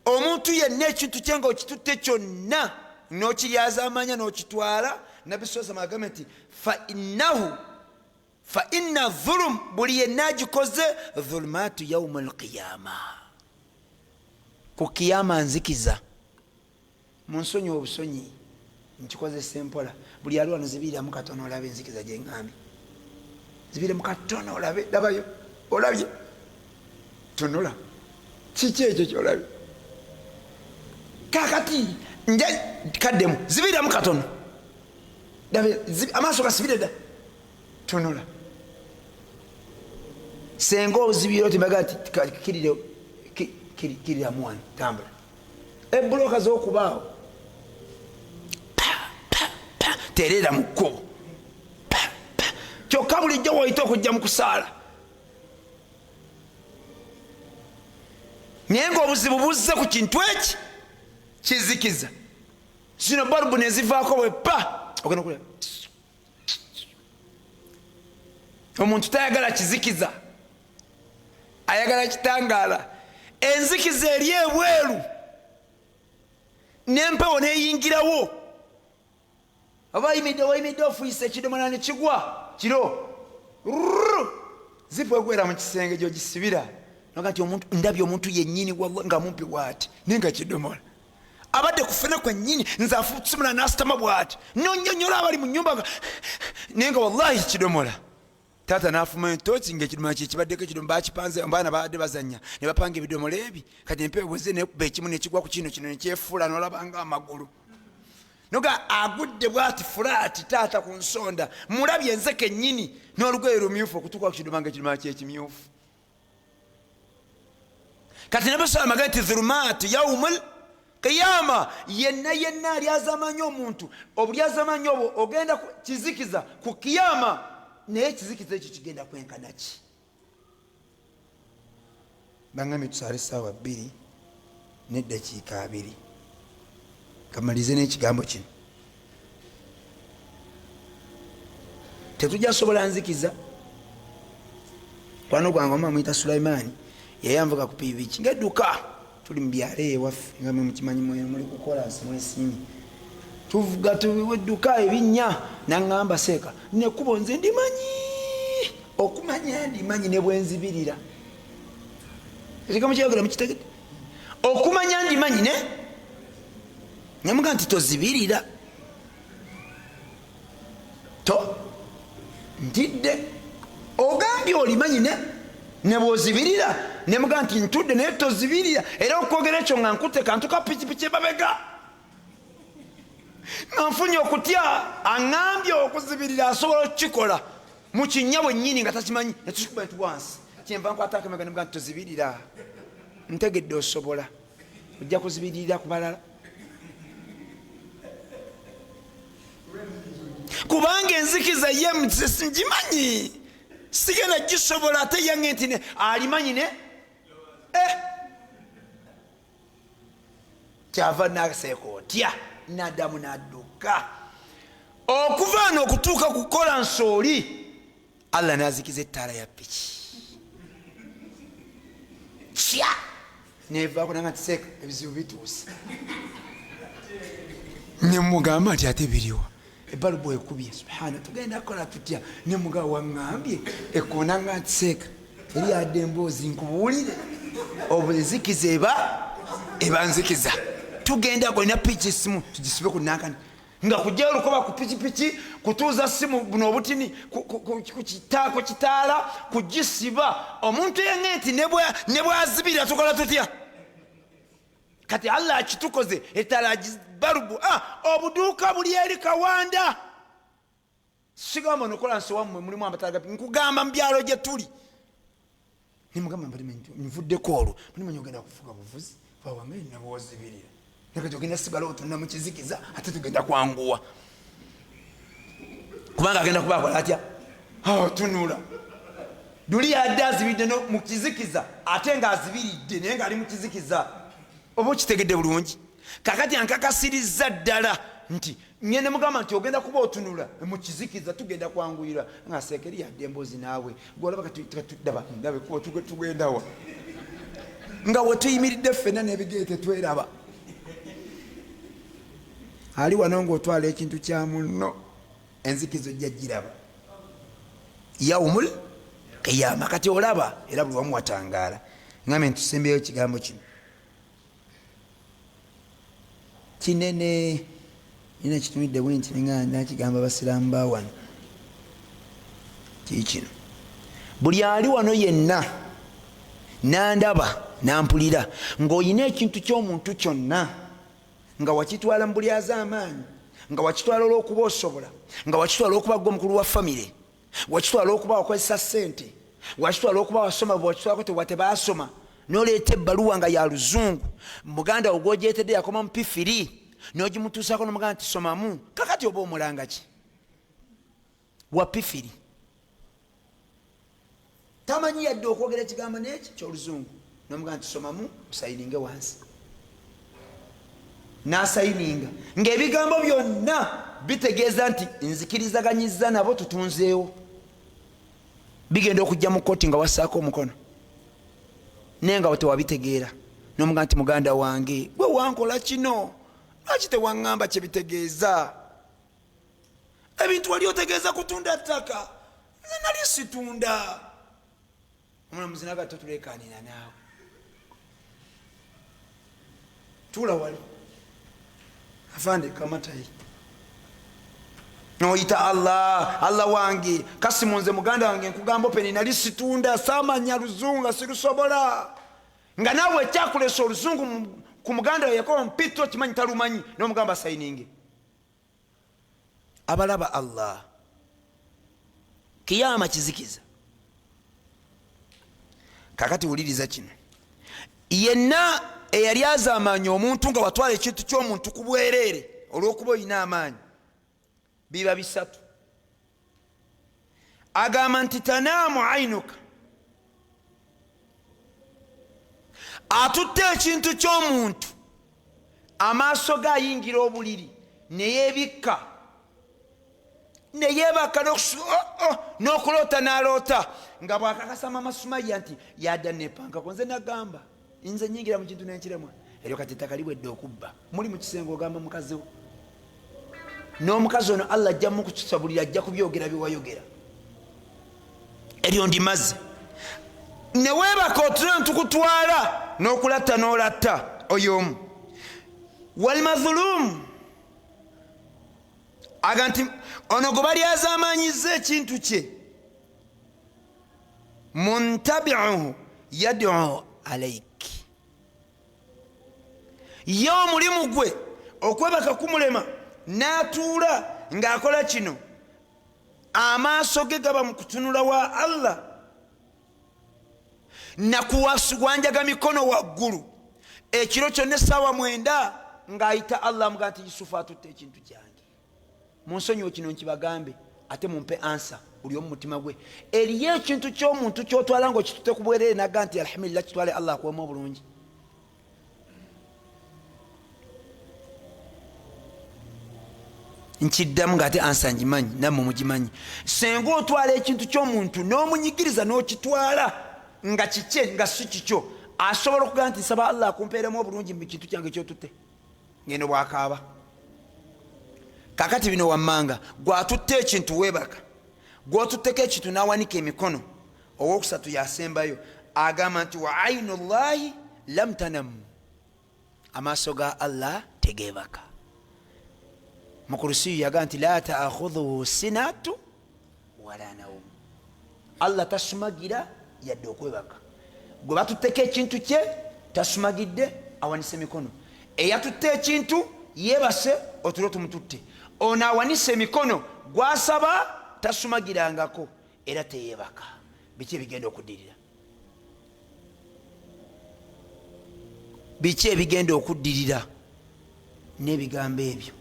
omuntu yenna ekintu kye nga okitutte kyonna n'okiryazamanya n'okitwala, Nabbi sallallahu agambe nti fa innahu fa inna dhulum, buli yenna agikoze dhulumatu yauma alqiyama, ku kiyama nzikiza. Munsonyi obusonyi nkikozesa empola, buli ali wano zibiriramu katono olabe enzikiza gyeŋŋambye, zibiremu katono olabe, labayo olabye, tunula kiki ekyo kyolabye kakati nja kaddemu zibiriramu katono, amaaso gasibire dda, tunula senga ozibira oti mbaga nti kiriramu wano, tambula ebuloka z'okubaawo terera mu kkubo kyokka bulijjo woyita okujja mu kusaala, naye ngaobuzibu buzze ku kintu eki kizikiza. Zino balubu nezivaako bwe pa ogenda okulaba omuntu tayagala kizikiza, ayagala kitangaala. Enzikiza eri ebweru nempewo neyingirawo. Oba oyimiridde, wayimiridde ofuuyisa ekidomola ne kigwa kiro, zipu egwera mu kisenge gyogisibira, noga nti omuntu ndabye omuntu yennyini wallahi nga mumpi bwati, naye nga kidomola abadde kufena kwennyini, nze afusimula nasitama bwati, nonyonyola abali mu nyumba nga naye nga wallahi kidomola. Taata nafuma entoki nga ekidomola kyekibaddeko, ekidomola bakipanze, abaana babadde bazanya ne bapanga ebidomola ebi. Kati empewo bweze nekuba ekimu nekigwa ku kino, kino nekyefuula, nolabanga amagulu noga agudde bwati fulaati. Taata ku nsonda mulabye nze kennyini n'olugoye lumyufu okutuuka ku kidomola nga ekidomola kyekimyufu. Kati nabasala maga nti dhulumaatu yaumul qiyama, yenna yenna alyazamanyi omuntu obulyazamanyi obwo ogenda kizikiza ku kiyama, naye ekizikiza ekyo kigenda kwenkana ki? Bangambye tusaale essaawa 2:20, kamalirize n'ekigambo kino. Tetujja sobola nzikiza. Kwano gwange omwana muyita Sulaimaani, yali anvuga ku pikipiki ng'edduka, tuli mu byalo ewaffe nga mwe mukimanyi, muli kukola nsi mwesiimye, tuvuga tuwedduka ebinnya, naŋŋamba seeka nekubo nze ndimanyi okumanya ndimanyi ne bwenzibirira. Ekigambo kyeyogera mukitegedde, okumanya ndimanyi ne nemuga nti tozibirira to ntidde, ogambye olimanyi ne bwozibirira, nemuga nti ntudde naye tozibirira. Era okwogera ekyo nga nkutte kantu ka pikipiki emabega nga nfunye okutya, aŋambye okuzibirira asobola okukikola mu kinnya bwennyini nga takimanyi, netukikuba nti wansi kyenva nkwatako emabega nemuga nti tozibirira, ntegedde osobola, ojja kuzibirira ku balala, kubanga enzikiza ye ngimanyi sigenda gisobola, ate yange nti alimanyi ne kyava naseeka otya nadamu nadduka okuva ano okutuuka kukola nsooli. Allah nazikiza ettaala ya piki kya nevaako nanga nti seeka ebizibu bituuse, nemugamba nti ate biriwa, ebalubu ekubye, subhana tugenda kukola tutya? Nemugamba waŋŋambye ekona nga nti seeka eri adde emboozi nkubuulire, obuzikiza eba nzikiza, tugenda golina piki simu tugisibe ku nankani nga kujjayo olukoba ku pikipiki, kutuuza simu buno obutini ku kitaala kugisiba. Omuntu yenge nti ne bwazibirira tukola tutya? Kati Allah akitukoze etaala balubu, obuduuka buli eri Kawanda, sigamba nokola nsi wammwe mulimu amataala, nkugamba mu byalo gye tuli. Nemugamba nvuddeko olwo mulimanyi ogenda kufuga buvuzi bawange nabwozibirira, nakati ogenda sigala otunda mu kizikiza, ate tugenda kwanguwa kubanga agenda kuba akola atya, tunula duli yadde azibidde mu kizikiza, ate nga azibiridde naye nga ali mu kizikiza. Oba okitegedde bulungi? Kakati ankakasiriza ddala nti ngende mugamba nti ogenda kuba otunula mu kizikiza, tugenda kwanguyira nga seekeri yadde emboozi naawe gwolaba kati tugendawa nga wetuyimiridde ffenna n'ebigere tetweraba. Ali wano ng'otwala ekintu kya munno, enzikiza ojja giraba yaumul qiyama. Kati olaba era buli wamu watangaala. Ngambe ntusembeyo ekigambo kino kinene nina kitumidde bwe nti nga nakigamba abasiraamu ba wano kikino, buli ali wano yenna nandaba nampulira ng'olina ekintu ky'omuntu kyonna nga wakitwala mu bulyazaamaanyi, nga wakitwala olw'okuba osobola, nga wakitwala olw'okuba gwe omukulu wa famire, wakitwala olw'okuba wakozesa ssente, wakitwala olw'okuba wasoma, wakitwalako tewa tebaasoma, noleeta ebbaluwa nga ya luzungu, muganda wo gwogyetedde yakoma mu P3, n'ogimutuusako nomugamba nti somamu. Kakati oba omulanga ki wa P3 tamanyi yadde okwogera ekigambo neki kyoluzungu, nomugamba nti somamu osayininge wansi, nasayininga ng'ebigambo byonna bitegeeza nti nzikirizaganyiza nabo tutunzeewo, bigenda okujja mu kooti nga wassaako omukono. Naye nga tewabitegeera nomuga nti muganda wange gwe wankola kino, lwaki tewaŋŋamba kyebitegeeza? Ebintu wali otegeeza kutunda ttaka, nze nali situnda. Omulamuzi naga totulekanira naawe, tuula wali afande kamatayi noyita Allah, Allah wange kasimu nze muganda wange nkugamba openi nali situnda, samanya luzunga sirusobola. Nga naawe ekyakulesa oluzungu ku muganda we yakoba mpito kimanyi talumanyi, nomugamba sayininge. Abalaba Allah kiyama kizikiza. Kakati wuliriza kino, yenna eyali azamaanya omuntu nga watwala ekintu ky'omuntu ku bwereere olw'okuba olina amaanyi, biba bisatu. Agamba nti tanaamu ainuka, atutte ekintu ky'omuntu, amaaso ge ayingira obuliri neyebikka neyebaka n'okuloota n'aloota nga bwakakasa mama Sumaya nti yadda nepankako. Nze nagamba nze nyingira mu kintu nenkiremwa eryo kati ettaka liwedde okubba. Muli mu kisenge ogamba mukazi wo, n'omukazi ono Allah ajja mukutusabulira, ajja kubyogera byewayogera. Eryo ndimaze neweebaka otule ntukutwala n'okulatta n'olatta oyo omu. Walmadhulumu aga nti ono gwe balyazamanyiza ekintu kye, muntabiuhu yadu alaiki, ye omulimu gwe okwebaka kumulema n'atuula ng'akola kino, amaaso ge gaba mu kutunula wa Allah nakuwanjaga mikono waggulu ekiro kyonna essaawa 9 ng'ayita Allah amuga nti Yusufu atutte ekintu kyange. Munsonyiwe kino nkibagambe ate mumpe ansa buli omu mutima gwe. Eriyo ekintu ky'omuntu ky'otwala ng'okitutte ku bwereere naga nti alhamdulillah kitwale Allah akuwemu obulungi. Nkiddamu ng'ate ansa ngimanyi nammwe mugimanyi. Senga otwala ekintu ky'omuntu n'omunyigiriza n'okitwala nga kikye nga si kikyo, asobola okugamba nti nsaba Allah akumpeeremu obulungi mu kintu kyange kyotutte, ngeno bwakaaba. Kakati bino wammanga gwatutte ekintu weebaka, gwotutteko ekintu n'awanika emikono. Owokusatu yasembayo agamba nti wa ainu llahi lam tanam, amaaso ga Allah tegeebaka. Mu kurusiyu yaga nti la taakhudhuhu sinatu wala naum, Allah tasumagira yadde okwebaka. Gwe batutteko ekintu kye tasumagidde, awanise emikono. Eyatutte ekintu yeebase otulo tumututte, ono awanise emikono gwasaba tasumagirangako era teyebaka. Biki ebigenda okuddirira? Biki ebigenda okuddirira n'ebigambo ebyo?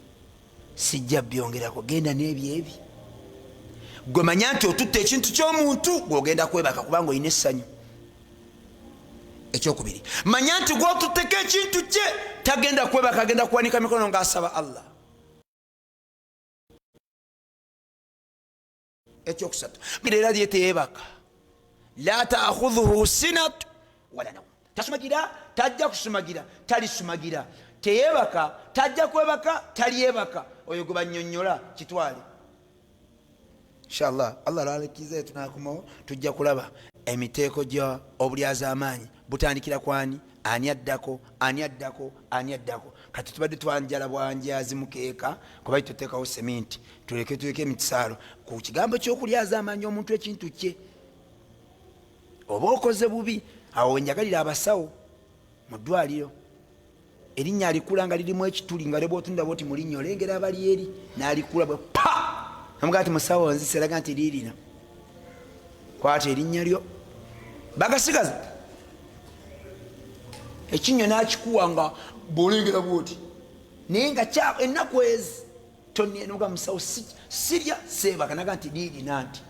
Sijja byongerako, genda n'ebyo ebi. Gwe manya nti otutte ekintu ky'omuntu gw'ogenda kwebaka kubanga olina essanyu. Ekyokubiri, manya nti gw'otutteko ekintu kye tagenda kwebaka, agenda kuwanika mikono ng'asaba Allah. Ekyokusatu, era lye teyebaka, la taakhudhuhu sinatu wala naum, tasumagira, tajja kusumagira, talisumagira, teyebaka, tajja kwebaka, talyebaka. Oyo gwe banyonyola kitwale inshallah. Allah lwalikiza tunakomawo tujja kulaba emiteeko gya obulyazaamaanyi butandikira kwani, ani addako, ani addako, ani addako. Kati tubadde twanjala bwanjazi mukeeka kuba tuteekawo seminti, tuleke tuleke emisaalo ku kigambo ky'okulyazaamaanyi omuntu ekintu kye oba okoze bubi. Awo wenjagalira abasawo mu ddwaliro, erinnya alikula nga lirimu ekituli nga lebwotunda bwoti mu linnya olengera abali eri n'alikula bwe pa namugaa nti musawo nziseraga nti liirina kwata erinnya lyo bagasigaza ekinnyo n'akikuwa nga bw'olengera bwoti, naye nga ennaku ezi tonoga musawo sirya seebaka naga nti liirina nti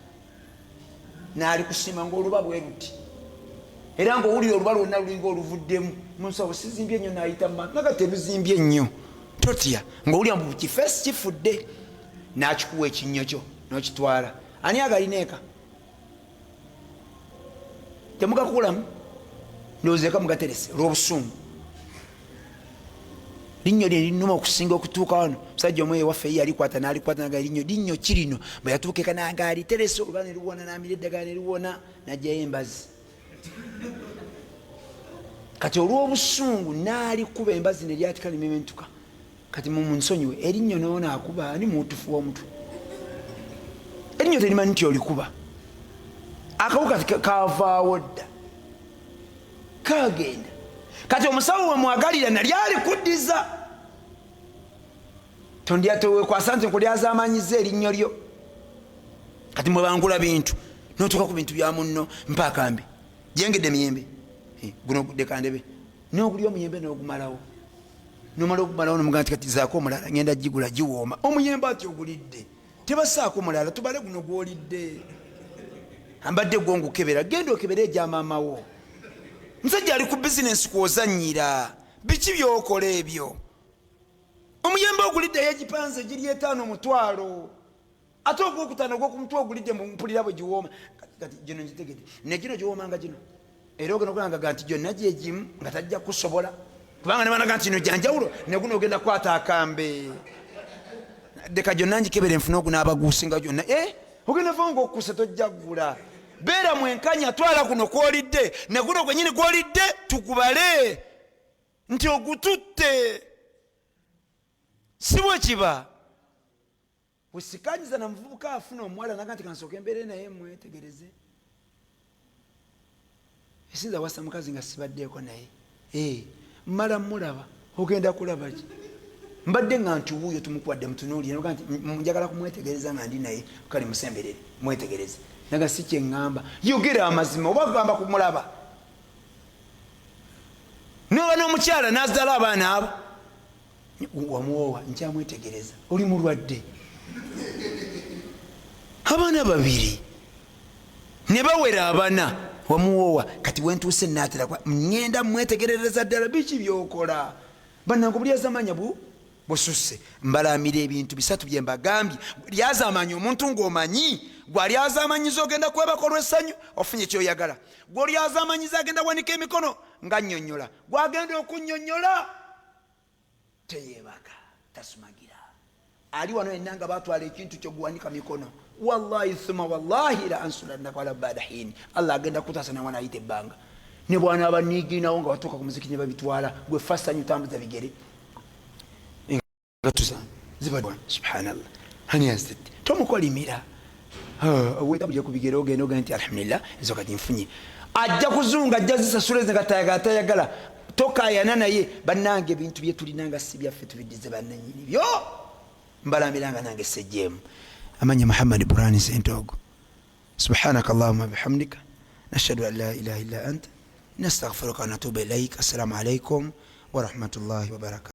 nalikusima ngaoluba bwe luti, era ngaowulira oluba lwonna lulinga oluvuddemu. Musawo sizimbye nnyo nayita mubantu naga teruzimbye nnyo totya, ngaowulira mbu kifeesi kifudde, nakikuwa ekinnyo kyo nokitwala. Ani agalina eka? Temugakulamu? Ndowooza eka mugaterese olw'obusungu. Linnyo lye linnuma okusinga okutuuka wano. Musajja omu ewaffe ye yalikwata n'alikwata naga linnyo linnyo ki lino, bwe yatuuka eka nanga aliterese oluba ne liwona, n'amira eddagala ne liwona, n'aggyayo embazi. Kati olw'obusungu n'alikuba embazi ne lyatika ne mementuka. Kati mumunsonyiwe, erinnyo noono akuba ani mutufu w'omutwe? Erinnyo terimanyi nti olikuba. Akawuka kavaawo dda, kagenda. Kati omusawo we mwagalira nali alikuddiza tondyatewekwasa nti nkulyazamanyiza erinnyo lyo. Kati mwebangula bintu notuuka ku bintu bya munno, mpaakambe jengedde emiyembe guno dekandebe nogulya omuyembe nogumalawo, nomala ogumalawo nomugaa nti kati zaako omulala ngenda gigula giwooma. Omuyembe ati ogulidde tebasaako mulala, tubale guno gwolidde. Ambadde gwo ngukebera, genda okebere egya maama wo. Musajja ali ku bizinensi kwozanyira, biki byokola ebyo? Omuyembe ogulidde yegipanze giri 5 omutwalo, ate ogwokutaano ogwokumutwe ogulidde mpulira bwe giwooma. Kati gino ngitegedde ne gino giwooma nga gino, era ogenda okulanga ga nti gyonna gyegimu nga tajja kusobola, kubanga ne banaga nti kino gyanjawulo ne guno ogenda kukwata akambe. Deka gyonna ngikebere nfune ogunaaba gusinga gyonna. Ogenda va ng'okkuse tojja kugula. Beera mwenkanya, twala guno kw'olidde ne guno gwennyini gw'olidde tugubale nti ogututte. Si bwe kiba. Wesikanyiza na muvubuka afuna omuwala naga nti kansooke mbeere naye mwetegereze. Esinza wasa mukazi nga sibaddeeko naye. Mmala mmulaba, ogenda kulaba ki? Mbadde nga nti wuuyo tumukuwadde mutunuulire, noga nti njagala kumwetegereza nga ndi naye, kale musemberere mwetegereze. Naga si kye ŋŋamba, yogera amazima oba gamba kumulaba. Noba n'omukyala n'azaala abaana abo, wamuwoowa nkyamwetegereza, oli mulwadde. Abaana babiri ne bawera abana, wamuwoowa. Kati wentuuse naatera ŋŋenda mwetegerereza ddala biki by'okola. Bannange obulyazamanya bususse. Mbalamira ebintu bisatu bye mbagambye. Lyazamanya omuntu ng'omanyi gw'alyazamanyiza ogenda kwebaka olw'essanyu ofunye ky'oyagala. Gw'olyazamanyiza agenda wanika emikono nga nnyonnyola, gw'agenda okunnyonnyola teyebaka, tasumagira. Ali wano yenna nga batwala ekintu kyo gwanika mikono. Wallahi thumma wallahi la ansurannaka wala bada hini. Allah agenda kutaasa nawe anayita ebbanga. Ne bw'anaaba niiginawo nga watuuka ku muzikiti ne babitwala, gwe fa ssanyu tambuza bigere. Engatto zange zibadde subhanallah. Ani azitette? Tomukolimira. Wetabulye ku bigere ogenda ogenda nti alhamdulillah ezo kati nfunye. Ajja kuzunga, ajja zisasula ezo nga tayagala, tayagala. Tokayana naye. Bannange ebintu bye tulina nga si byaffe tubiddize bannannyini byo. Mbalambira nga nange sejjeemu. Amanya Muhammad Burani Ssentogo. Subhanaka Allahumma bihamdika nashhadu an la ilaha illa anta nastaghfiruka wa natubu ilaik. Assalamu alaikum wa rahmatullahi wa barakatuh.